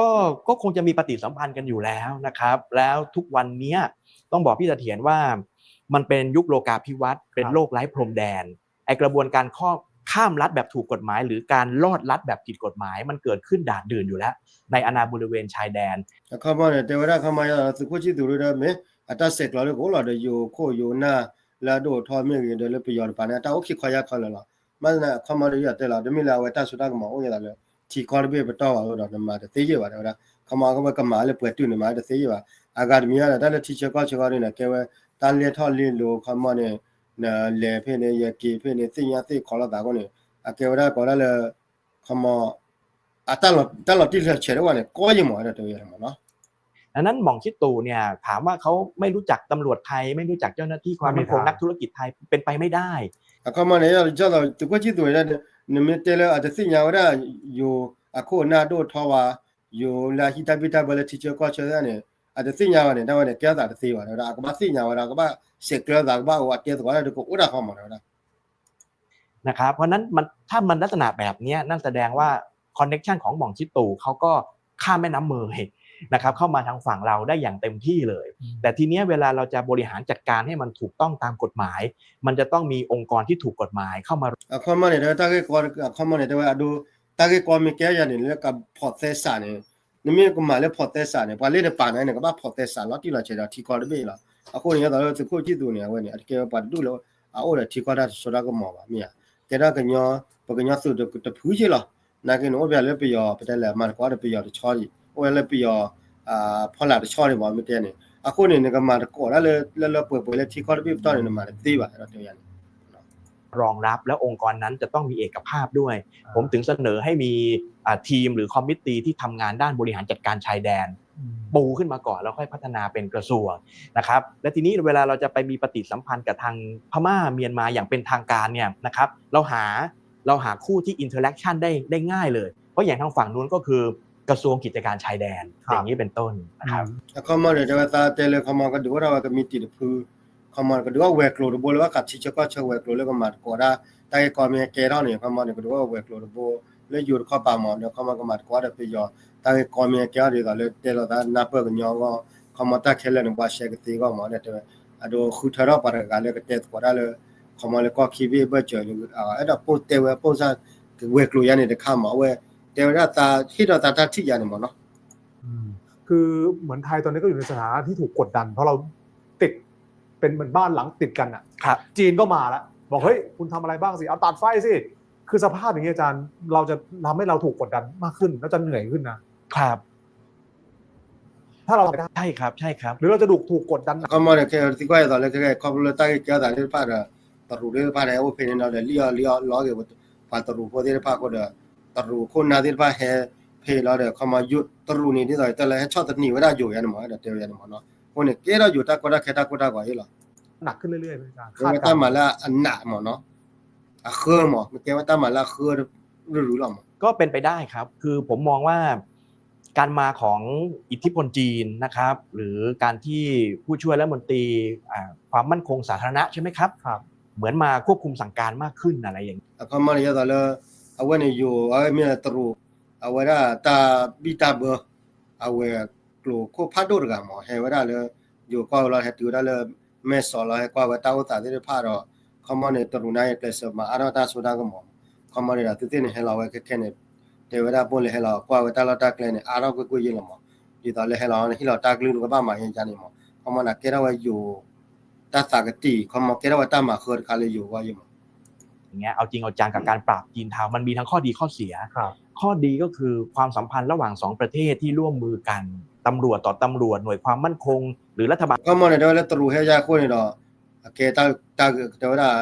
ก็คงจะมีปฏิสัมพันธ์กันอยู่แล้วนะครับ แล้วทุกวันเนี้ยต้องบอกพี่เสถียรว่ามันเป็นยุคโลกาภิวัตน์ เป็นโลกไร้พรมแดน ไอ้กระบวนการข้อ ข้ามรัฐแบบถูกกฎหมาย หรือการลอดรัฐแบบผิดกฎหมาย มันเกิดขึ้นด่านดื่นอยู่แล้ว ในอาณาบริเวณชายแดน အခီမီန့ၣ် တဲဝဲဒၣ်ခီမီ သုးခိၣ်ဆံၣ်သူးဒီး မ့ၢ်အတၢ်ဆဲးကျိးလၢကအိၣ်လီၤဒီး ယိၤခိၣ်ယိၤနၢ်လၢအဒိၣ်ထီမ့ၢ်ဂ့ၤ ဒီးလၢပယီၤတပၤန့ၣ် အတၢ်အိၣ်ခံခီယါခီလၢာ်လီၤ. မ့ၢ်သနာ် အခီမီဒီးယတဲလီၤ တမ့ၢ်လၢအဝဲတၢ်စိတၢ်ကမီၤအိၣ်ယသးလၢ ထံကီၢ်တဘ့ၣ်ပတီၢ်ဘၣ်အဃိဒီး နမၤတသ့ယဲၢ်ဘၣ် တဲဝဲဒၣ် ခီမီအဝဲကမၤလၢပှဲၤတုၤန့ၣ် မၤတသ့ယဲၢ်ဘၣ်. အဂၤတမံၤဒီး တၢ်လၢထံဆၢကီၢ်ဆၢဂီၢ်န့ၣ် ကဲဝဲ တၢ်လဲၤထီၣ်လဲၤလီၤ ခီမီန့ၣ် နလဲၤဖဲန့ၣ် ယက့ၤဖဲန့ၣ် သ့ၣ်ညါသ့ၣ်ခီလိာ်သးအဃိန့ၣ် အကဲဝဲဒၣ်ကိးဒၣ်လၢ ခီမီ အတၢ်လီၤတံၢ်လီၤဆဲးတအိၣ်ဘၣ်န့ၣ် ကီယဲၢ်မး ဒီးတဲဝဲယဲၢ်မးနီၤ. ดังนั้นหม่องชิตู่เนี่ย ถามว่าเขาไม่รู้จักตำรวจไทย ไม่รู้จักเจ้าหน้าที่ความมั่นคง นักธุรกิจไทย เป็นไปไม่ได้ အခီမီန့ၣ် ယသိးသုးခိၣ်ဆံသူးန့ၣ် နမ့ၢ်တဲလၢအတသ့ၣ်ညါဝဲဒၣ် ယိၤအခိၣ်အနၢ်ဒိၣ်ထီဝဲ ယိၤလၢအဟံးတၢ်ဘံၣ်တၢ်ဘၢလၢထံဆၢကီၢ်ဆၢန့ၣ် အတသ့ၣ်ညါဘၣ်န့ၣ် တၢ်ဝဲန့ၣ် ကဲထီၣ်သးတသ့ဘၣ် တဲဝဲဒၣ် အကဘၣ်သ့ၣ်ညါဝဲဒၣ် ကဘၣ်ဆဲးကျၢသး ကဘၣ်အိၣ်အတဲသကိးတၢ်ဒီးကအိၣ်ဒၣ်ဃီမး တဲဝဲဒၣ် นะครับ เพราะฉะนั้นมัน ถ้ามันลักษณะแบบเนี้ย นั่นแสดงว่า connection ของหม่องชิตู่เขาก็ข้ามแม่น้ำเมย นะครับ เข้ามาทางฝั่งเราได้อย่างเต็มที่เลย แต่ทีเนี้ยเวลาเราจะบริหารจัดการให้มันถูกต้องตามกฎหมาย มันจะต้องมีองค์กรที่ถูกกฎหมายเข้ามา အခီမီန့ၣ် တဲဝဲတၢ်ဂ့ၢ်ကီ အခီမီန့ၣ် တဲဝဲအဒိ တၢ်ဂ့ၢ်ကီမ့ၢ်ကဲယၤန့ၣ် လၢကဖီၣ်သဲစးန့ၣ် နမ့ၢ်ကမၤလၢဖီၣ်သဲစးန့ၣ် ပှၤလၢနပာ်နၤန့ၣ် ကဘၣ်ဖီၣ်သဲစးလီၤတံၢ်လီၤဆဲးဒီးထံကီၢ်တဘ့ၣ်လီၤ. အဃိန့ၣ် ယသိးလၢသုးခိၣ်ဆံသူးန့ၣ် အဝဲန့ၣ် အတကဲဝဲပှၤတဒူၣ်လၢ အအိၣ်ဒီးထံကီၢ်တၢ်တစိတၢ်ကမီၤဘၣ် မ့ၢ်ဧါ. ကဲထီၣ်ကညီ ပကညီသုးတဖုက့လီၤ. နာ်က့န့ၣ် အိၣ်ပယီၤလၢပယီၤ ပတဲလဲၣ် မၤသကိးဒီးပယီၤတဆီအံၤ အိၣ်ဝဲလၢပယီၤ ဖီလာ်တဆီန့ၣ်မ့ၢ် မ့ၢ်တဲန့ၣ် အဃိန့ၣ် နကမၤသကိးတၢ်လၢ လၢလၢပှဲၤပှဲၤလၢထံကီၢ်တဘ့ၣ်ပတီၢ်န့ၣ် နမၤတသ့ဘၣ် အဲၣ်ဒိးတဲယၤန့ၣ် รองรับ และองค์กรนั้นจะต้องมีเอกภาพด้วย ผมถึงเสนอให้มีอ่าทีมหรือคอมมิตี้ที่ทำงานด้านบริหารจัดการชายแดน ปูขึ้นมาก่อนแล้วค่อยพัฒนาเป็นกระทรวงนะครับ และทีนี้เวลาเราจะไปมีปฏิสัมพันธ์กับทางพม่าเมียนมาอย่างเป็นทางการเนี่ยนะครับ เราหาเราหาคู่ที่ interaction ได้ได้ง่ายเลย เพราะอย่างทางฝั่งนู้นก็คือกระทรวงกิจการชายแดน ครับ อย่างนี้เป็นต้นนะครับ အခီမီန့ၣ် တဲဝဲသးတဲလၢ ခီမီကဒုးအိၣ်ထီၣ်ဝဲကမံးတံာ်တဖု ခီမီကဒုးအိၣ်ဝဲၤကျိၤတဘိလၢဘၣ်ဃးထံဆၢကီၢ်ဆၢဝဲၤကျိၤလၢကမၤသကိးဒၣ် တၢ်ဂ့ၢ်ကီမ့ၢ်ကဲထီၣ်န့ၣ် ခီမီန့ၣ် ကဒုးအိၣ်ဝဲၤကျိၤတဘိ လၢယိၤတခီပၤမး ဒီးခီမီကမၤသကိးဒီးပယီၤ တၢ်ဂ့ၢ်ကီမ့ၢ်ကဲထီၣ်ဒ်သိးလၢတဲလိာ်သးနၢ်ပၢၢ်ကညီအဂီၢ် ခီမီတၢ်ခဲလၢာ်န့ၣ် ပှၤရှဲကသ့အဂီၢ်မး တဲဝဲ အဒိဃုထၢထီၣ်ပှၤတဂၤလၢကတဲသကိးတၢ်လၢ ခီမီလၢကီၢ်ခံဘ့ၣ်အဘၢၣ်စၢၤ အဲၣ်ဒိးပိၢ်တဲဝဲပိၢ်စၢ် ဝဲၤကျိၤယါန့ၣ်တခါမး အဝဲ တဲဝဲဒၣ်သးဟ့ၣ်ဒီးသးတၢ်ထံၣ်ယါန့ၣ်မးနီၤ คือเหมือนไทยตอนนี้ก็อยู่ในสถานะที่ถูกกดดันเพราะเราติดเป็นเหมือนบ้านหลังติดกันอ่ะ ครับ จีนก็มาแล้วบอกเฮ้ยคุณทำอะไรบ้างสิเอาตัดไฟสิคือสภาพอย่างนี้อาจารย์เราจะทำให้เราถูกกดดันมากขึ้นแล้วจะเหนื่อยขึ้นนะครับ ถ้าเราทำได้ ใช่ครับ ใช่ครับ หรือเราจะถูกถูกกดดัน အခီမီန့ၣ် ကဲသံကွၢ်အသိးလၢကဲ ခီဖျိလၢတၢ်ဂ့ၢ်ကဲထီၣ်သးသ့ၣ်တဖၣ်ဒီး တရူးသ့ၣ်တဖၣ်န့ၣ် အိၣ်ဖဲန့ၣ်ဒီး လံၣ်အီၣ်လံၣ်အီလီၤက့ၤ ပှၤတရူးဖိသ့ၣ်တဖၣ်အဃိဒီး တရူးခိၣ်နၢ်သ့ၣ်တဖၣ်ဟဲဖဲလီၤဒီး ခီမီယိၤတရူးန့ၣ် ဒ်သိးတၢ်လၢဟဲဆီၣ်သနံးဝဲဒၣ်ယိၤယါန့ၣ်မး အဲၣ်ဒိးတဲဝဲယါန့ၣ်မးနီၤ အဃိန့ၣ် ကဲထီၣ်ယိၤတၢ်ကီတၢ်ခဲတၢ်ကိၢ်တၢ်ဂီၤအံၤလီၤ หนักขึ้นเรื่อยๆ မ့ၢ်ကဲဝဲတၢ်မၤလၢအနးမးနီၤ အဃၢမး မ့ၢ်ကဲဝဲတၢ်မၤလၢအဃၢရုရုလီၤမး ก็เป็นไปได้ครับ คือผมมองว่าการมาของอิทธิพลจีนนะครับ หรือการที่ผู้ช่วยรัฐมนตรีอ่าความมั่นคงสาธารณะใช่ไหมครับ ครับ เหมือนมาควบคุมสั่งการมากขึ้นอะไรอย่างนี้ အခီမီန့ၣ် ယသိးလၢ အဝဲန့ၣ်ယိၤ အဝဲမ့ၢ်တရူး အဝဲဒၣ်တၢ်ဘံၣ်တၢ်ဘၢ အဝဲၤကျိၤခိၣ်ဖးဒိၣ်တဂၤမး ဟဲဝဲဒၣ်လၢ ယိၤကီၢ်ဝဲလီၤ ဟဲတုၤဝဲဒၣ်လၢ မဲၢ်စီးလီၤ ဟဲကွၢ်ဝဲတၢ်အိၣ်သးသ့ၣ်တဖၣ်ဒီး ခီမီန့ၣ် တရူးန့ၣ် ကျဲးစၢးမၤအါထီၣ်တၢ်စိတၢ်ကမီၤ ခီမီန့ၣ်ဒီး သုသ့ၣ်န့ၣ် ဟဲလီၤဝဲခဲခဲန့ၣ် တဲဝဲဒၣ်ပိၢ်လဲၤဟဲလီၤကွၢ်ဝဲတၢ်လီၢ်တၢ်ကျဲန့ၣ် အါထီၣ်ကွ့ၢ်ကွ့ၢ်ယဲၢ်လီၤမး ဒ်သိးလၢဟဲလီၤန့ၣ် ဟ့ၣ်လီၤတၢ်ကလုၢ်နကဘၣ်မၤယါန့ၣ်မး ခီမီန့ၣ် ကဲထီၣ်ဝဲယိၤ တၢ်သးကတံာ် ခီမီကဲထီၣ်ဝဲတၢ်မၤဃၢတခါလၢယိၤအဂီၢ်ယဲၢ်မး อย่างเงี้ย เอาจริงเอาจังกับการปราบจีนเทา มันมีทั้งข้อดีข้อเสีย ครับ ข้อดีก็คือความสัมพันธ์ระหว่างสองประเทศที่ร่วมมือกัน ตำรวจต่อตำรวจ หน่วยความมั่นคง หรือรัฐบาล ခီမီန့ၣ် တဲဝဲလၢတရူးဟဲယါအဃိန့ၣ်ဒီး အကဲတၢ် တဲဝဲဒၣ်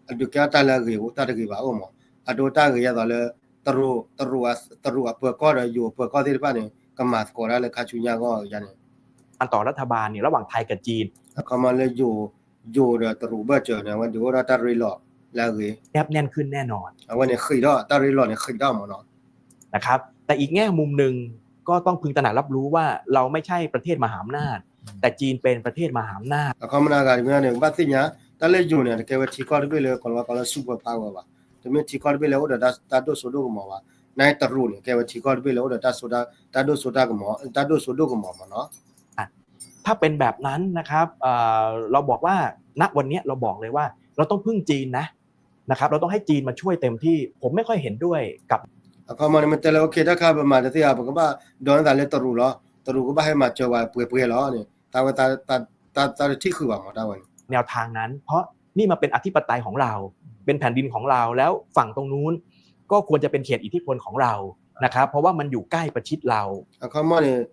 အဒုးကဲထီၣ်တၢ်လၢအဂ့ၤ တၢ်တဂ့ၤဘၣ်အိၣ်မး အဒိတၢ်ဂ့ၤယါသိးလၢ တရူး တရူး တရူးအပၢၤကီၢ်ဒီးယိၤအပၢၤကီၢ်သ့ၣ်တဖၣ်န့ၣ် ကမၤသကိးတၢ်လၢခါဆူညါအဂီၢ်ယါန့ၣ် การต่อรัฐบาลเนี่ยระหว่างไทยกับจีน အခီမီလၢယိၤ ယိၤဒီးတရူးဘၢၣ်စၢၤန့ၣ် အဝဲဒုးအိၣ်ထီၣ်တၢ်ရ့လိာ်လၢအဂ့ၤ แนบแน่นขึ้นแน่นอน အဝဲန့ၣ်ဃံးထီၣ် တၢ်ရ့လိာ်န့ၣ်ဃံးထီၣ်မးနီၤ นะครับ แต่อีกแง่มุมหนึ่งก็ต้องพึงตระหนักรับรู้ว่าเราไม่ใช่ประเทศมหาอำนาจ แต่จีนเป็นประเทศมหาอำนาจ အခီမီန့ၣ် အဂၤတမံၤန့ၣ် ဘၣ်သ့ၣ်ညါ တၢ်လၢယိၤန့ၣ် တကဲဝဲထံကီၢ်တဘ့ၣ်လၢ ကီၤလၤဝါကိးလၢ super power ဘၣ် တမ့ၢ်ထံကီၢ်တဘ့ၣ်လၢအိၣ်ဒီးတၢ် တၢ်ဒိၣ်စိဒိၣ်ကမီၤဘၣ် နာ်က့တရူးန့ၣ် ကဲဝဲထံကီၢ်တဘ့ၣ်လၢအိၣ်ဒီးတၢ်စိ တၢ်ဒိၣ်စိတၢ်ကမီၤ တၢ်ဒိၣ်စိဒိၣ်ကမီၤမးနီၤ อ่ะ ถ้าเป็นแบบนั้นนะครับ เอ่อ เราบอกว่า ณ วันนี้เราบอกเลยว่า เราต้องพึ่งจีนนะ นะครับ เราต้องให้จีนมาช่วยเต็มที่ ผมไม่ค่อยเห็นด้วยกับ အခီမီန့ၣ် မ့ၢ်တဲလၢ โอเค တၢ်ခါပမၤတသ့ဧါ ပကဘၣ်ဒိးန့ၢ်သးလၢတရူးလီၤ တရူးကဘၣ်ဟဲမၤစၢၤဝဲပှဲၤပှဲၤလီၤန့ၣ် တၢ်ဝဲ တၢ် တၢ်တထံၣ်ဃုာ်ဘၣ်မး တၢ်ဝဲန့ၣ် แนวทางนั้น เพราะนี่มันเป็นอธิปไตยของเรา เป็นแผ่นดินของเรา แล้วฝั่งตรงนู้น ก็ควรจะเป็นเขตอิทธิพลของเรานะครับ เพราะว่ามันอยู่ใกล้ประชิดเรา အခီမီန့ၣ်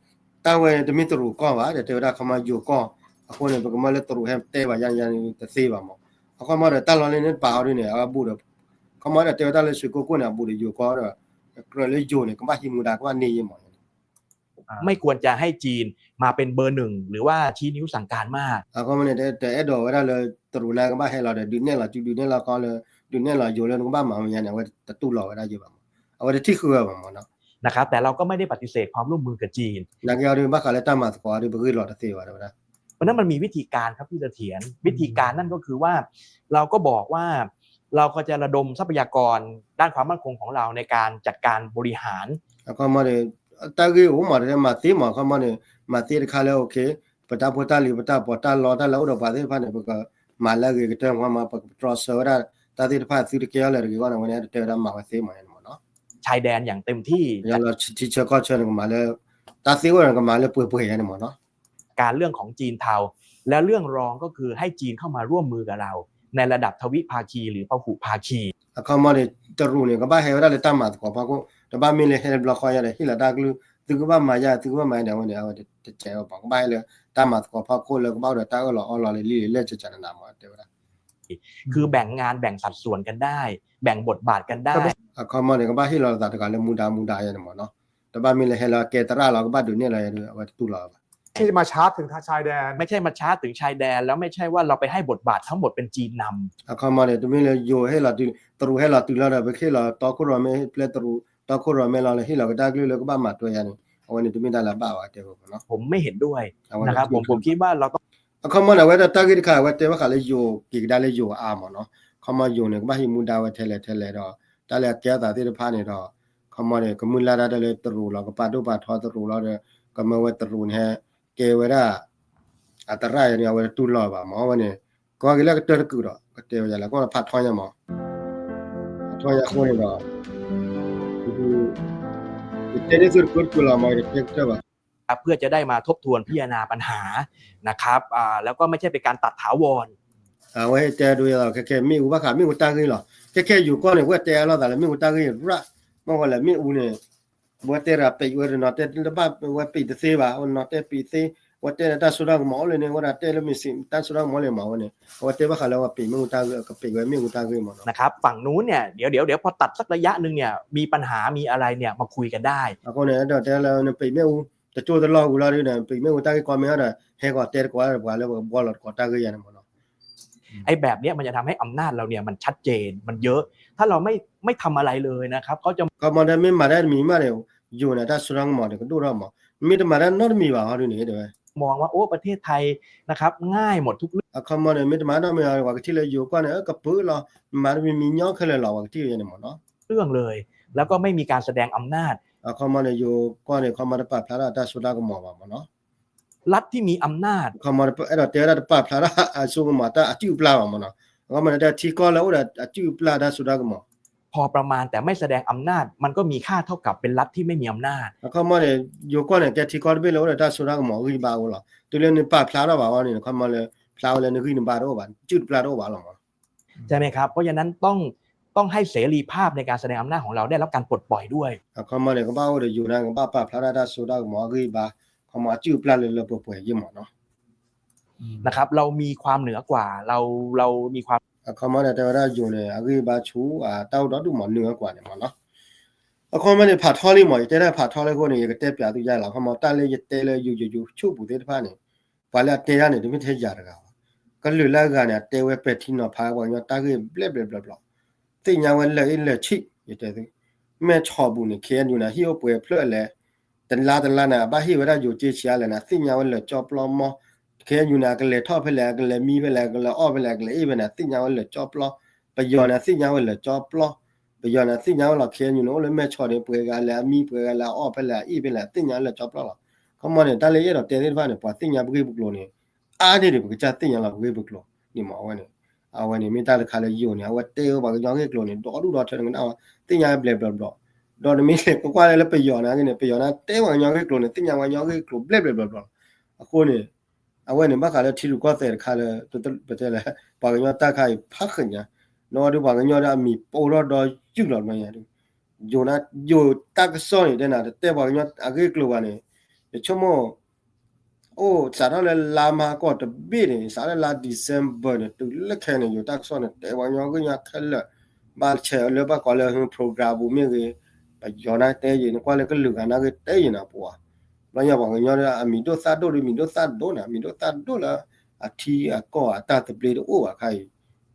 တၢ်ဝဲတမ့ၢ်တရူးကီၢ်ဘၣ် ဒီးတဲဝဲဒၣ်ခီမီယိၤကီၢ် အဃိန့ၣ် ပကမၢလၢတရူးဟဲတဲဘၣ်ယါန့ၣ် တသ့ဘၣ်မး အခီမီဒီးတၢ်လီၢ်လၢန့ၣ်ပာ်အီၤဒ်န့ၣ် အဘူးဒီး ခီမီဒီးတဲဝဲဒၣ်လၢ ရွှေကုက္ကို န့ၣ် အဘူးဒီးယိၤကီၢ်ဒီး ကြၢးလၢယိၤန့ၣ် ကဘၣ်ဟံးမူဒါ ကဘၣ်န့ၢ်ယဲၢ်မးန့ၣ် ไม่ควรจะให้จีนมาเป็นเบอร์หนึ่งหรือว่าชี้นิ้วสั่งการมาก အခီပညီန့ၣ် တအဲၣ်ဒိးဝဲဒၣ်လၢ တရူးန့ၣ်ကဘၣ်ဟဲလီၤဒီး ဒုးနဲၣ်လီၤစု ဒုးနဲၣ်လီၤခီလၢ ဒုးနဲၣ်လီၤယိၤလၢနကဘၣ်မၤဝဲညါန့ၣ် အဝဲတတူၢ်လိာ်ဝဲဒၣ်ယဲဘၣ်မး, အဝဲတထံၣ်ဃုာ်ဝဲဘၣ်မးနီၤ นะครับ แต่เราก็ไม่ได้ปฏิเสธความร่วมมือกับจีน နာ်က့အီၤဒုး ဘၣ်ဃးလၢတၢ်မၤသကိးအီၤဒုး ပဂ့ၢ်လီၤတသ့ဘၣ်တဲဝဲဒၣ် เพราะฉะนั้นมันมีวิธีการครับพี่เสถียร วิธีการนั่นก็คือว่า เราก็บอกว่า เราก็จะระดมทรัพยากรด้านความมั่นคงของเราในการจัดการบริหาร အခီပညီန့ၣ် တၢ်ဂ့ၢ်အိၣ်မး တမၤသ့မး အခီပညီန့ၣ် မၤသ့တခါလၢ OK ပတၢ်ဖိတၢ်လံၤ ပတၢ်ပီးတၢ်လီ တၢ်လၢအိၣ်ဒီးပှၤသ့ၣ်တဖၣ်န့ၣ် ပကမၤလၢအဂ့ၤကတၢၢ်မး ပကတြီဆၢဝဲဒၣ် တၢ်သ့ၣ်တဖၣ်သုတကဲထီၣ်လၢၤတဂ့ၤအဂီၢ်န့ၣ် အဝဲန့ၣ် တတဲဝဲဒၣ်မၤဝဲသ့မးန့ၣ်မးနီၤ ชายแดนอย่างเต็มที่ ယလီၤထံဆၢကီၢ်ဆၢန့ၣ် ကမၤလၢ တၢ်သ့အိၣ်န့ၣ် ကမၤလၢပှဲၤပှဲၤယါန့ၣ်မးနီၤ การเรื่องของจีนเทา และเรื่องรองก็คือให้จีนเข้ามาร่วมมือกับเรา ในระดับทวิภาคีหรือพหุภาคี အခီပညီန့ၣ် တရူးန့ၣ် ကဘၣ်ဟဲဝဲဒၣ်လၢတၢ်မၤသကိးဖီခိၣ် တဘၣ်မ့ၢ်လၢဟဲတဘျီဃီယါဒီး ဟ့ၣ်လီၤတၢ်ကလုၢ် သုကဘၣ်မၤယါ သုကဘၣ်မၤယါန့ၣ် အဝဲန့ၣ် အဝဲတတဲဝဲဘၣ် ကဘၣ်ဟဲလၢတၢ်မၤသကိးဖီခိၣ်လၢကဘၣ်အိၣ်ဒီးတၢ်အၢၣ်လီၤအီလီၤလၢလံာ်လၢစၢၤစၢၤနးနးမး တဲဝဲဒၣ် คือแบ่งงานแบ่งสัดส่วนกันได้ แบ่งบทบาทกันได้ အခီပညီန့ၣ် ကဘၣ်ဟ့ၣ်လီၤသးတဂၤလၢမူဒါမူဒါယါန့ၣ်မးနီၤ တဘၣ်မ့ၢ်လၢဟဲလၢကဲသရၣ်လီၤ ကဘၣ်ဒုးနဲၣ်လီၤယါဒီး အဝဲတတူၢ်လိာ်ဘၣ် ไม่ใช่มาชาร์จถึงชายแดน ไม่ใช่มาชาร์จถึงชายแดน แล้วไม่ใช่ว่าเราไปให้บทบาททั้งหมดเป็นจีนนำ အခီပညီန့ၣ် တမ့ၢ်လၢယိၤဟ့ၣ်လီၤတုၤ တရူးဟ့ၣ်လီၤတုၤလီၤဒီး ပဟ့ၣ်လီၤတီခိၣ်ရိၣ်မဲ ပျဲတရူး တီခိၣ်ရိၣ်မဲလီၤလၢဟ့ၣ်လီၤကဒါကလုၢ်လၢကဘၣ်မၤတွဲယါန့ၣ် အဝဲန့ၣ်တမ့ၢ်တၢ်လၢအဘၣ်ဘၣ်တဲဝဲမးနီၤ ผมไม่เห็นด้วย นะครับ ผม ผมคิดว่าเราต้อง အခီပညီန့ၣ် အဝဲဒၣ်တၢ်ဂ့ၢ်တခါ အဝဲတဲဘၣ်ဃးလၢယိၤ က့ၤကဒါလၢယိၤအါမးနီၤ အခီပညီယိၤန့ၣ် ကဘၣ်ဟံးမူဒါဝဲထဲလဲၣ်ထဲလဲၣ်ဒီး တၢ်လၢအကဲအသးသ့ၣ်တဖၣ်န့ၣ်ဒီး အခီပညီန့ၣ် ကမုၢ်လၢ်တၢ်လၢတရူးလီၤ ကပာ်ဒိၣ်ပာ်ထီတရူးလီၤဒီး ကမၢဝဲတရူးန့ၣ်ဟဲ ကဲဝဲဒၣ် အသရၣ်ယါန့ၣ် အဝဲတတူၢ်လိာ်ဘၣ်မး အဝဲန့ၣ် ကီၢ်က့ၤလၢကတၢၢ်တကုာ်ဒီး ကတဲဝဲယါလၢကီၢ်ဖးထီညါမး ဖးထီညါအဃိန့ၣ်ဒီး ယတဲန့ၢ်သုတကုာ်တကုာ်လီၤမး ယတဲကတၢၢ်ဘၣ် เพื่อจะได้มาทบทวนพิจารณาปัญหานะครับอ่าแล้วก็ไม่ใช่เป็นการตัดถาวร အဝဲတဲဒိယါလီၤ ခဲခဲမ့ၣ်အူဘၣ်ဃးမ့ၣ်အူတၢ်ဂ့ၢ်လီၤ ခဲခဲယိၤကီၢ်န့ၣ် ဝဲတဲအလီၢ်သးလၢမ့ၣ်အူတၢ်ဂ့ၢ်ရၣ် မ့ၢ်ဝဲလၢမ့ၣ်အူန့ၣ် ဝဲတဲဒၣ်ပံးဝဲတနီၤတဲတဘၣ်ဝဲပံးတသ့ဘၣ် ဝဲနီၤတဲပံးသ့ ဝဲတဲလၢတၢ်စိတၢ်ကမီၤအိၣ်လၢန့ၣ် ဝဲဒၣ်တဲလၢမ့ၢ်စံး တၢ်စိတၢ်ကမီၤလၢမးဝဲန့ၣ် အဝဲတဲဘၣ်ဃးလၢဝဲပံးမ့ၣ်အူတၢ်ဂ့ၢ် ကပံးဝဲမ့ၣ်အူတၢ်ဂ့ၢ်မးနီၤ นะครับฝั่งนู้นเนี่ยเดี๋ยวเดี๋ยวเดี๋ยวพอตัดสักระยะหนึ่งเนี่ยมีปัญหามีอะไรเนี่ยมาคุยกันได้ အဃိန့ၣ် အဲၣ်ဒိးတဲလၢနပံးမ့ၣ်အူ တကၠိတလီၢ်ဝံၤလီၤဒုးန့ၣ် ပံးမ့ၣ်အူတၢ်ဂ့ၢ်ကီမ့ၢ်အီၤဒီး ဟဲကီးတဲတကိးတပှၤလၢပကဘှီလီၤတကိးတၢ်ဂ့ၢ်ယါန့ၣ်မးနီၤ ไอ้แบบเนี้ยมันจะทำให้อำนาจเราเนี่ยมันชัดเจนมันเยอะ ถ้าเราไม่ไม่ทำอะไรเลยนะครับเขาจะ အခီပညီန့ၣ် မ့ၢ်မၤတၢ်တမံၤမးန့ၣ် ယိၤန့ၣ် တၢ်စိတၢ်ကမီၤန့ၣ် ကဒိၣ်ထီၣ်မး မ့ၢ်တမၤတၢ်နီတမံၤဘၣ်ဟီဒုးန့ၣ် တဲဝဲ มองว่าโอ้ประเทศไทยนะครับง่ายหมดทุกเรื่อง အခီပညီန့ၣ် မ့ၢ်တမၤနီတမံၤ ပှၤကထံၣ်လၢယိၤကီၢ်န့ၣ် ကပၢလီၤ မၤတမံၤမံၤညီခဲလၢာ်လီၤ ပှၤကထံၣ်ဝဲန့ၣ်မးနီၤ เรื่องเลย แล้วก็ไม่มีการแสดงอำนาจ အခီပညီန့ၣ် ယိၤကီၢ်န့ၣ် အခီပညီတပာ်ဖျါထီၣ်တၢ်စိတၢ်ကမီၤဘၣ်မးနီၤ รัฐที่มีอำนาจ အခီပညီ အဲၣ်ဒိးတဲဝဲဒၣ်တပာ်ဖျါထီၣ်အစိကမီၤတၢ်အစုၣ်အပျၢ်ဘၣ်မးနီၤ အခီပညီန့ၣ် တၢ်ထံကီၢ်လၢအိၣ်ဒီးအစုၣ်အပျၢ်တၢ်စိတၢ်ကမီၤ พอประมาณแต่ไม่แสดงอำนาจมันก็มีค่าเท่ากับเป็นรัฐที่ไม่มีอำนาจ အခီပညီန့ၣ် ယိၤကီၢ်န့ၣ် ကဲထံကီၢ်တဘ့ၣ်လၢအိၣ်ဒီးတၢ်စိတၢ်ကမီၤအဂံၢ်ဘါအိၣ်လီၤ တုၤလၢနပာ်ဖျါထီၣ်ဘၣ်အီၤန့ၣ် အခီပညီလၢ ဖျါဝဲလၢနဂံၢ်နဘါတအိၣ်ဘၣ် စုၣ်တပျၢ်တအိၣ်ဘၣ်လီၤမး ใช่ไหมครับ เพราะฉะนั้นต้องต้องให้เสรีภาพในการแสดงอำนาจของเราได้รับการปลดปล่อยด้วย အခီပညီန့ၣ် ကဘၣ်အိၣ်ဒီးယိၤန့ၣ် ကဘၣ်ပာ်ဖျါထီၣ်တၢ်စိတၢ်ကမီၤအဂံၢ်ဘါ အခီပညီအစုၣ်အပျၢ်လၢလၢပှဲၤပှဲၤယဲၢ်မးနီၤ นะครับ เรามีความเหนือกว่า เราเรามีความ အခီပညီန့ၣ် တဲဝဲဒၣ်ယိၤန့ၣ် အဂံၢ်ဘါဆူအတၢ်အိၣ်ဒီဒူၣ်မး နုာ်အကွၢ်န့ၣ်မးနီၤ အခီပညီန့ၣ် ဖးထီလံမး ယတဲဒၣ်ဖးထီလံအဃိန့ၣ် ယကတဲပၠးသုယါလီၤ အခီပညီ တၢ်လၢယတဲလၢယိၤယိၤယိၤဆူၣ်ပူၤသ့ၣ်တဖၣ်န့ၣ် ပှၤလၢအတဲဒၣ်န့ၣ် တမ့ၢ်ထဲယၤတဂၤဘၣ် ကလုာ်လၢအဂၤန့ၣ် အတဲဝဲပဲာ်ထံနီၤဖးပှၤကညီတၢ်ဂ့ၢ်ဘျဲၣ်ဘျဲၣ်ဘျီဘျီ သ့ၣ်ညါဝဲလၢာ်အ့ၣ်လၢာ်ဆံး ယတဲသု မဲၢ်ဆီးပူၤန့ၣ် ခ့ၣ်အဲၣ်ယူၣ်န့ၣ် ဟံၣ်အိၣ်ပှဲၤဖျၢၣ်လဲၣ် တလါတလါန့ၣ် အဘၣ်ဟ့ၣ်ဝဲဒၣ်ယိၤက့ဆံးအါလဲၣ်န့ၣ် အသ့ၣ်ညါဝဲလၢာ်ကၠီပျီမီ ခ့ၣ်အဲၣ်ယူၣ်န့ၣ် အကလဲၤထီၣ်ဖဲလဲၣ် အကလဲၤမံဖဲလဲၣ် အကလဲၤအီၣ်ဖဲလဲၣ် အကလဲၤအ့ၣ်ဖဲန့ၣ် အသ့ၣ်ညါဝဲလၢာ်ကၠီပျီ ပယီၤန့ၣ် အသ့ၣ်ညါဝဲလၢာ်ကၠီပျီ ပယီၤန့ၣ် အသ့ၣ်ညါဝဲလီၤ ခ့ၣ်အဲၣ်ယူၣ်န့ၣ် အိၣ်လၢမဲၢ်ဆီးန့ၣ် ပှဲၤဂၤလဲၣ် အမံပှဲၤဂၤလဲၣ် အအီၣ်ဖဲလဲၣ် အအ့ၣ်ဖဲလဲၣ် အသ့ၣ်ညါဝဲလၢာ်ကၠီပျီလီၤ ခီမီန့ၣ် တၢ်လၢယအဲၣ်ဒိးတဲသ့ၣ်တဖၣ်န့ၣ် ပှၤသ့ၣ်ညါပဂ့ၢ်ပကျိၤန့ၣ် အါန့ၢ်ဒံး ပကစၢ်သ့ၣ်ညါလီၤပဂ့ၢ်ပကျိၤန့ၣ်မး အဝဲန့ၣ် အဝဲန့ၣ် မ့ၢ်တၢ်တခါလၢယိၤန့ၣ် အဝဲတဲဝဲပှၤကညီဂ့ၢ်ကျိၤန့ၣ် ဒီဒူၣ်ဒီထၢန့ၣ်ကနၣ်ဝဲ သ့ၣ်ညါဝဲဘျဲးဘျီဘျီ ဒီးတမ့ၢ်ကွၢ်လၢပယီၤန့ၣ်ဂ့ၤန့ၣ် ပယီၤန့ၣ် တဲပှၤကညီဂ့ၢ်ကျိၤန့ၣ် သ့ၣ်ညါပှၤကညီဂ့ၢ်ကျိၤဘျဲးဘျဲးဘျီဘျီ အဃိန့ၣ် အဝဲန့ၣ် ဘၣ်ဃးလၢထံရူၢ်ကီၢ်သဲးတခါလၢ ပတဲလၢ ပှၤကညီတၢ်ခါအံၤဖးဃ့ၢ်ညါ ဒီးဒုးပှၤကညီဒီးအမံၤပိၢ်ထီၣ်ဒီးယုၢ်လီၤဘျီညါဒုး ယိၤနၤ ယိၤတၢ်ကစီၣ်န့ၣ် တဲနၤ တတဲပှၤကညီအဂ့ၢ်ကျိၤဘၣ်န့ၣ် ယဆိကမိၣ် အိၣ်စးထီၣ်လၢလါမၤကီၢ်တဘ့ၣ်န့ၣ် စးထီၣ်လၢလါ December န့ၣ် တုၤလၢခဲအံၤန့ၣ် ယိၤတၢ်ကစီၣ်န့ၣ် တဲပှၤကညီဂ့ၢ်ညါခဲလၢာ် ဘၣ်ဆဲးလၢဘၣ်ကိးလၢ program ပူၤမ့ၢ်ဂ့ၤ ပယီၤနၤတဲယံာ် နကွၢ်လၢကလုာ်ဂၤနၤဂ့ၢ်တဲယံာ်နၤပှၤ ဘျီညါပှၤကညီဒီး အမံၤဒိၣ်သၣ်ဒိၣ်ဒီး မံၤဒိၣ်သၣ်ဒိၣ်န့ၣ် မံၤဒိၣ်သၣ်ဒိၣ်လၢ အထံအကီၢ်အတၢ်သဘျ့တအိၣ်ဘၣ်ခါအံၤ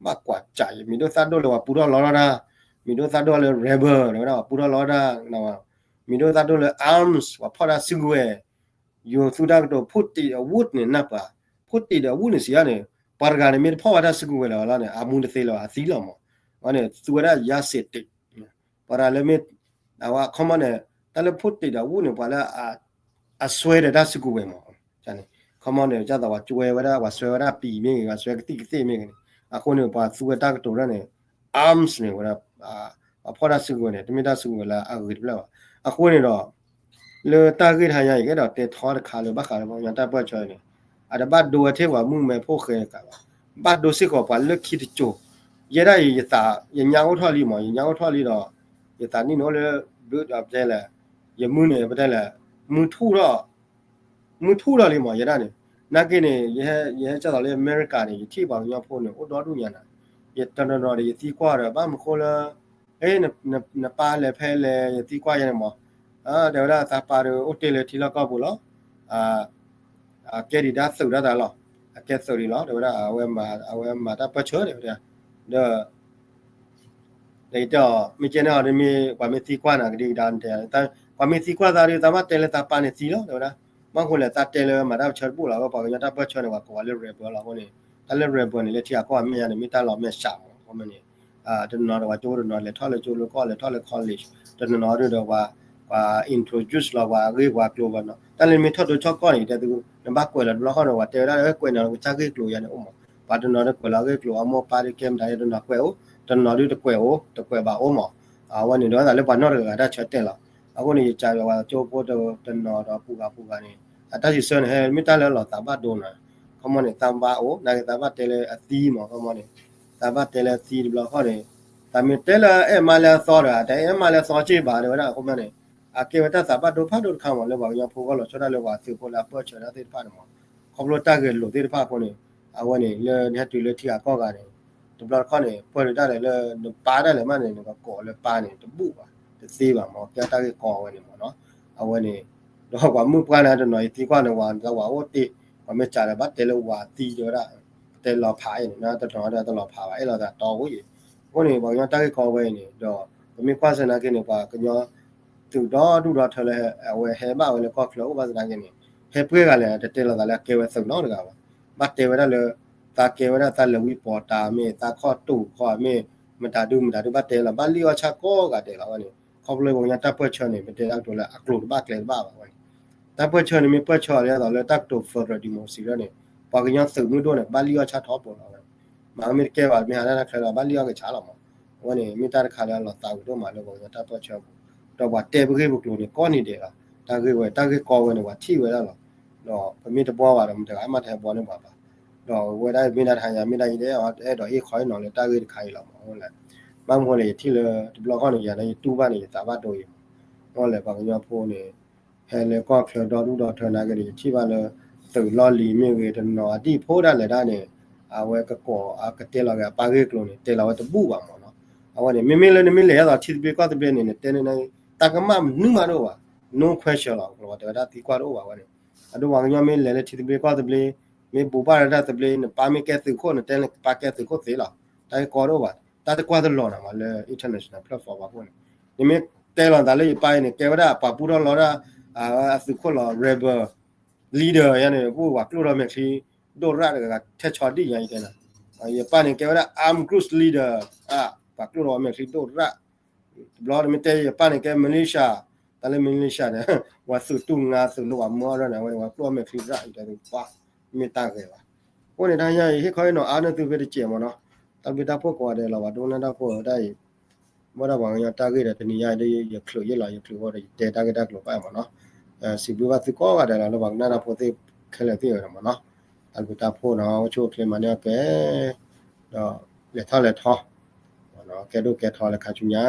ဘၣ်ကွၢ်စးအံၤ မံၤဒိၣ်သၣ်ဒိၣ်လၢပှၤပူထီၣ်လီၤထီၣ်တၢ်, မံၤဒိၣ်သၣ်ဒိၣ်လၢ rebel တဲဝဲဒၣ် ပှၤပူထီၣ်လီၤတၢ်, မံၤဒိၣ်သၣ်ဒိၣ်လၢ arms ပှၤဖီၣ်တၢ်စုကဝဲၤ, ယိၤသူတၢ်ကတိၤ ဖူးတံးအဝူၣ်န့ၣ်နၢ်ပၢၢ်, ဖူးတံးဒီးအဝူၣ်န့ၣ်စံးယါန့ၣ်, ပှၤတဂၤန့ၣ်မ့ၢ်တဖီၣ်ဘၣ်တၢ်စုကဝဲၤလၢၤလီၤန့ၣ် အမူတသ့လၢၤ အသံလီၤမး, အန့ၣ် သူဝဲဒၣ်ယါစ့းတ့း ပှၤတဂၤလၢမ့ၢ် အဝဲ ခီမီန့ၣ် တၢ်လၢဖူးတံးဒီးအဝူၣ်န့ၣ် ပှၤလၢ အစွဲဒီးတၢ်စုကဝဲၤမး, ခီမီန့ၣ် ကၢ်သိးပှၤစွဲဝဲဒၣ် ပှၤစွဲဝဲဒၣ်ပံၤမ့ၢ်ဂ့ၤ ပှၤစွဲကသံၣ်ကသ့ၣ်မ့ၢ်ဂ့ၤန့ၣ် အဃိန့ၣ် ပှၤသူဝဲတၢ်ကတိၤဒၣ်န့ၣ် arms န့ၣ်ဝဲဒၣ် ပှၤဖီၣ်တၢ်စုကဝဲၤန့ၣ် တမ့ၢ်တၢ်စုကဝဲၤလၢအဂ့ၤတဖျၢၣ်ဘၣ်. အဃိန့ၣ်ဒီး လၢတၢ်ဂ့ၢ်တဟါညါအံၤ ကအဲၣ်ဒိးတဲထီတခါလၢဘၣ်ဃးလၢပှၤကညီတၢ်ပၢၢ်ဆၢန့ၣ် အတဘၣ်ဒိဝဲထဲပှၤမုၣ်မဲဖိဃဲတကးဘၣ်, ဘၣ်ဒိစ့ၢ်ကီးပှၤလၢခံတစိၤ, ယဲဒၣ်အံၤ ယသး ယညါအိၣ်ထီၣ်လံမး ယညါအိၣ်ထီၣ်လံဒီး ယသးနံၣ်န့ၣ်အိၣ်လၢ ဘျုးဒီးပတဲလဲၣ်, ယမုၢ်န့ၣ်ပတဲလဲၣ်, မုၢ်ထူၣ်ထီၣ် မုၢ်ထူၣ်ထီၣ်လံမး ယဲဒၣ်န့ၣ်, နာ်က့န့ၣ် ယဟဲ ယဟဲကၢ်သိးလၢအမဲရကၤန့ၣ် ယထံၣ်ပှၤကညီဖိန့ၣ် အိၣ်ဒီဒူၣ်ညါနၤ, ယတနီၤနီၤဒီးယသံကွၢ်ဒီး ဘၣ်မနုၤဃိလၢ အ့ နပၢ်လဲၤဖဲလဲၣ် ယသံကွၢ်ယဲန့ၣ်မး, တဲဝဲဒၣ်သးပၢ်ဒီးအိၣ်တ့ၢ်လၢထံလီၢ်ကီၢ်ပူၤလီၤ, အကဲဒံးဒၣ်သုးဒၣ်တၢ်လီၤ, အကဲသုးဒံးလီၤ တဲဝဲဒၣ် အဝဲမၤတၢ်ပၢၢ်ဆၢန့ၣ်ဝဲဒၣ်, ဒီး ဒီးယတဲအီၤ မ့ၢ်ကဲန့ၣ်အီၤဒီးမ့ၢ် ပှၤမ့ၢ်သံကွၢ်နၤကဒံကဒါတဲ, ပှၤမ့ၢ်သံကွၢ်သးဒီး သးဘၣ်တဲလၢသးပၢ်န့ၣ်သံလီၤ တဲဝဲဒၣ်, ဘၣ်မနုၤဃိလဲၣ် သးတဲလၢမၤတၢ်ပၢၢ်ဆၢတဘူၣ်လီၤ, ပှၤကညီတၢ်ပၢၢ်ဆၢန့ၣ် ပှၤကိးဝဲလၢ rebel လီၤအဃိန့ၣ်, တၢ်လၢ rebel န့ၣ် လၢထံဂၤကီၢ်ဂၤမဲာ်ညါန့ၣ် မ့ၢ်တၢ်လီၤမဲာ်ဆှးမး အဃိန့ၣ်, တနီၤနီၤဒီးပှၤကၠိဖိတနီၤ လဲၤထီၣ်လၢကၠိလၢကီၢ် လဲၤထီၣ်လၢ college တနီၤနီၤဒီးပှၤ ပှၤ introduce လီၤ ပှၤအဂ့ၢ်ပှၤကျိၤဘၣ်နီၤ, တၢ်လၢမ့ၢ်ထီၣ်ဒိဆီၣ်ကီၢ်န့ၣ် တဲသု နဘၣ်ကွဲးလီၤတဘျီဃီန့ၣ် ပှၤတဲဝဲဒၣ် ကွဲးန့ၣ်လီၤ ကစၢ်ဂ့ၢ်ကျိၤယါန့ၣ်အိၣ်မး, ပှၤတနီၤဒီးကွဲးလီၤအဂ့ၢ်ကျိၤ အမိၢ်ပၢ်ဒ်ကဲမတၤဒ်တနီၤကွဲးအိၣ်, တနီၤဒ်တကွဲးအိၣ် တကွဲးဘၣ်အိၣ်မး, အဝဲန့ၣ်ဒီးသးလၢပှၤနီၢ်တဂၤဂၤတၢ်ဆၢတဲာ်လီၤ, အဃိန့ၣ် ယကးပှၤကၠိဖိတနီၤဒီးပူၤဂၤပူၤဂၤန့ၣ် အတၢ်စံးဆၢန့ၣ် ဟဲမ့ၢ်တၢ်လၢအလီၤသးဘၣ်ဒိနၤ, ခီမီန့ၣ် သးဘၣ်အိၣ် နာ်က့သးဘၣ်တဲလၢအသံမး ခီမီန့ၣ်, သးဘၣ်တဲလၢအသံတဘျီဃီန့ၣ်, သးမ့ၢ်တဲလၢအဲၣ်မါလၢအသီဒီး တအဲၣ်မါလၢအသီစ့ၢ်ဘၣ် တဲဝဲဒၣ် အဃိမးန့ၣ်, အကဲဝဲတၢ်သးဘၣ်ဒိဖးဒိၣ်တခါမး လၢပှၤကညီဖိဂီၢ်လီၤဆီဒၣ်လၢပှၤသုးဖိလၢအပၢၢ်ဆၢတၢ်သ့ၣ်တဖၣ်န့ၣ်မး, ခီဖျိတၢ်ဂဲၤလိာ်သ့ၣ်တဖၣ်အဃိန့ၣ်, အဝဲန့ၣ် လၢနဟဲတုၤလၢထံဂၤကီၢ်ဂၤန့ၣ်, တဘျီတခီၣ်န့ၣ် ပၢၢ်ဒၣ်လဲာ်လၢ နပၢ်ဒၣ်လဲာ်မးန့ၣ် နကကိးလၢပၢ်န့ၣ် တဘူၣ်ဘၣ် တသ့ဘၣ်မး ကဲတၢ်ဂ့ၢ်ကီဝဲန့ၣ်မးနီၤ, အဝဲန့ၣ်, ဒီးပှၤမုၣ်ပှၢ်န့ၣ် တနီၤယသံကွၢ်န့ၣ် ဝၤ ဝၤအိၣ်တ့ၢ်, ပှၤမ့ၢ်စးဒီးဘၣ်တဲလၢဝၤသံတဲဝဲဒၣ်, တဲလီၤဖးအံၤန့ၣ် တနီၤဒီးတလီၤဖးဘၣ် အဲၣ်လီၤသးတီဝဲအံၤ, အဃိန့ၣ် ပှၤကညီတၢ်ဂ့ၢ်ကီဝဲအံၤန့ၣ် ဒီး ပမ့ၢ်ကွၢ်စ့ၢ်နာ်က့န့ၣ် ပှၤကညီ သုးဒီဒူၣ်ဒီထၢလၢ အဝဲဟဲဘၣ်ဝဲလၢကီၢ်ချၢအိၣ်ဘၣ်သနာ်က့န့ၣ်, ဟဲပှဲၤဂၤလဲၣ် တတဲလီၤသးလၢအကဲဝဲသုးနီတဂၤဘၣ်, ဘၣ်တဲဝဲဒၣ်လၢ သးကဲဝဲဒၣ်သးလဲၤဝံပီၤတၢ်မ့ၢ် သးခီၣ်တူာ်ခီၣ်မ့ၢ် မတၤဒုမတၤဒုဘၣ်တဲလီၤ ဘၣ်လံၣ်အီၣ်ဆၣ်ကိးဂၤဒဲးလီၤဝဲန့ၣ်, ခီဖျိပှၤကညီတၢ်ပၢၢ်ဆၢန့ၣ် ပတဲတၢ်ကတိၤလၢအကျိၤတဘၣ်ကျဲတဘၣ်ဘၣ်ဝဲန့ၣ်, တၢ်ပၢၢ်ဆၢန့ၣ်မ့ၢ်ပၢၢ်ဆၢအီၤလၢအသိးလၢတၢ်ကတိၤ federal democracy န့ၣ်, ပှၤကညီသုးမုၢ်ဒိၣ်န့ၣ် ဘၣ်လံၣ်အီၣ်ဆၣ်ထီဘိလီၤဝဲ, မၤမ့ၢ်တကဲဘၣ် မ့ၢ်ဟးတၢ်တၢ်ချၢဒီး ဘၣ်လံၣ်အီၣ်ကဆးလီၤမး, အဝဲန့ၣ် မ့ၢ်တၢ်တခါလၢအလီၤသးဝံၤဒိၣ်မးလၢပှၤကညီတၢ်ပၢၢ်ဆၢပူၤ, ဒီးပှၤတဲပဂ့ၢ်ပကျိၤန့ၣ် ကိးနံၤဒဲးလီၤ, တၢ်ဂ့ၢ်ဝဲ တၢ်ဂ့ၢ်ကီဝဲန့ၣ် ပှၤထံၣ်ဝဲဒၣ်လီၤ, ဒီးပမ့ၢ်တဘှီဘၣ်ဒီး မတဂၤမးတဟဲဘှီန့ၢ်ပှၤဘၣ်, ဒီးဝဲဒၣ်မ့ၢ်ဒၣ်တဟါညါ မ့ၢ်ဒၣ်ယဲဒၣ် အဲၣ်ဒိးဟ့ၣ်ခီဟ့ၣ်နီၤလၢတၢ်ဂ့ၢ်တခါအံၤလီၤမး, အဃိလဲၣ်, ဘၣ်မနုၤဃိလဲၣ် ယထံၣ်လၢတဘျီဃီန့ၣ် ယၤန့ၣ် ယတူၢ်ဘၣ်န့ၣ် ယသးဘၣ်ဒိအံၤမး, အဃိလဲၣ် ပှၤကညီဖိန့ၣ် ဟဲလၢကီၢ်ချၢဒီဒူၣ်ဒီထၢနာ်က့န့ၣ် ယထံၣ်ဘၣ်လၢ သုးလီၢ်လံၤမ့ၢ်ဂ့ၤ တနီၤအဒံၣ်ဖိဒၣ်လဲာ်ဒၣ်န့ၣ် အဝဲကကိး အကတဲလီၤက့ၤအပၢ်ဂ့ၢ်ကျိၤန့ၣ် တဲလီၤဝဲတဘူၣ်ဘၣ်မးနီၤ, အဝဲန့ၣ် မ့မ့ၢ်လၢနမ့ၢ်လဲၤဒ်သိးထံသဘျ့ကီၢ်သဘျ့န့ၣ် နတဲန့ၣ် တၢ်ကမၣ်မနုၤမးတအိၣ်ဘၣ်, no question လီၤ, ကျိၤဝဲတဲဝဲဒၣ်သံကွၢ်တအိၣ်ဘၣ်ဝဲန့ၣ်, အဒိပှၤကညီမ့ၢ်လဲၤလၢထံသဘျ့ကီၢ်သဘျ့ မ့ၢ်ဘူးဘၣ်လၢတၢ်သဘျ့ နပၢ်မ့ၢ်ကဲသုးခိၣ် နတဲန့ၣ် ပၢ်ကဲသုးခိၣ်သ့လီၤ, တၢ်ဂ့ၢ်ကီတအိၣ်ဘၣ်, တၢ်တကွၢ်တလီၤနၤမးလၢ international platform အဃိန့ၣ်, နမ့ၢ်တဲလီၤသးလၢယပၢ်အံၤန့ၣ် ကဲဝဲဒၣ်ပှၤပူထီၣ်လီၤဒၣ် အသုးခိၣ်လီၤ rebel leader ယါန့ၣ် ပှၤကျိၣ်ထီၣ်မဲာ်ချံဒိၣ်ရၣ်တဂၤ ထဲဆီဒံၣ်ညါယတဲနၤ, ယပၢ်န့ၣ် ကဲဝဲဒၣ် armed group leader ပှၤကျိၣ်ထီၣ်မဲာ်ချံဒိၣ်ရၣ် တဘျီနမ့ၢ်တဲယပၢ်န့ၣ်ကဲ militia, တၢ်လၢ militia န့ၣ် ပှၤသုးတူၢ်ငါသုးလိၣ်ပှၤမၢအီၣ်ဒၣ်န့ၣ် အဝဲန့ၣ် ပှၤကျိၣ်အီၣ်မဲာ်ချံရၣ်အံၤတဲသုပှၤ မ့ၢ်တၢ်ဂဲၤဘၣ်. အဃိန့ၣ် တဟါညါအံၤ ဟ့ၣ်ခီဟ့ၣ်နီၤအါန့ၢ်သုဖဲတစဲးမ့ၢ်နီၤ, တၢ်ဘျုးတၢ်ဖှိၣ်ကိးဂၤဒဲးလီၤ ပှၤဒိကနၣ်တၢ်ဖိတၢ်အံၤ, ဘၣ်ဒၣ်ပှၤကညီတၢ်ဂ့ၢ်ဒီး တနံၤညါအံၤဒီး ယချုးယ့ၣ်လီၤ ယချုးဃိဒီး ယတဲတၢ်ဂ့ၢ်တၢ်ကျိၤဘၣ်မ့ၢ်နီၤ, စံးဘျုးဘၣ်သုကိးဂၤဒဲးလီၤ လၢပှၤကနၣ်တၢ်ဖိသ့ၣ်ခဲလၢာ်သ့ၣ်ဝဲမ့ၢ်နီၤ, တၢ်ဘျုးတၢ်ဖှိၣ်နီၤ အိၣ်ဆူၣ်အိၣ်ချ့မၤန့ၢ်အီၣ်ကဲ ဒီးလဲၤထီၣ်လဲၤထီ ကဲဒိၣ်ကဲထီလၢခါဆူညါ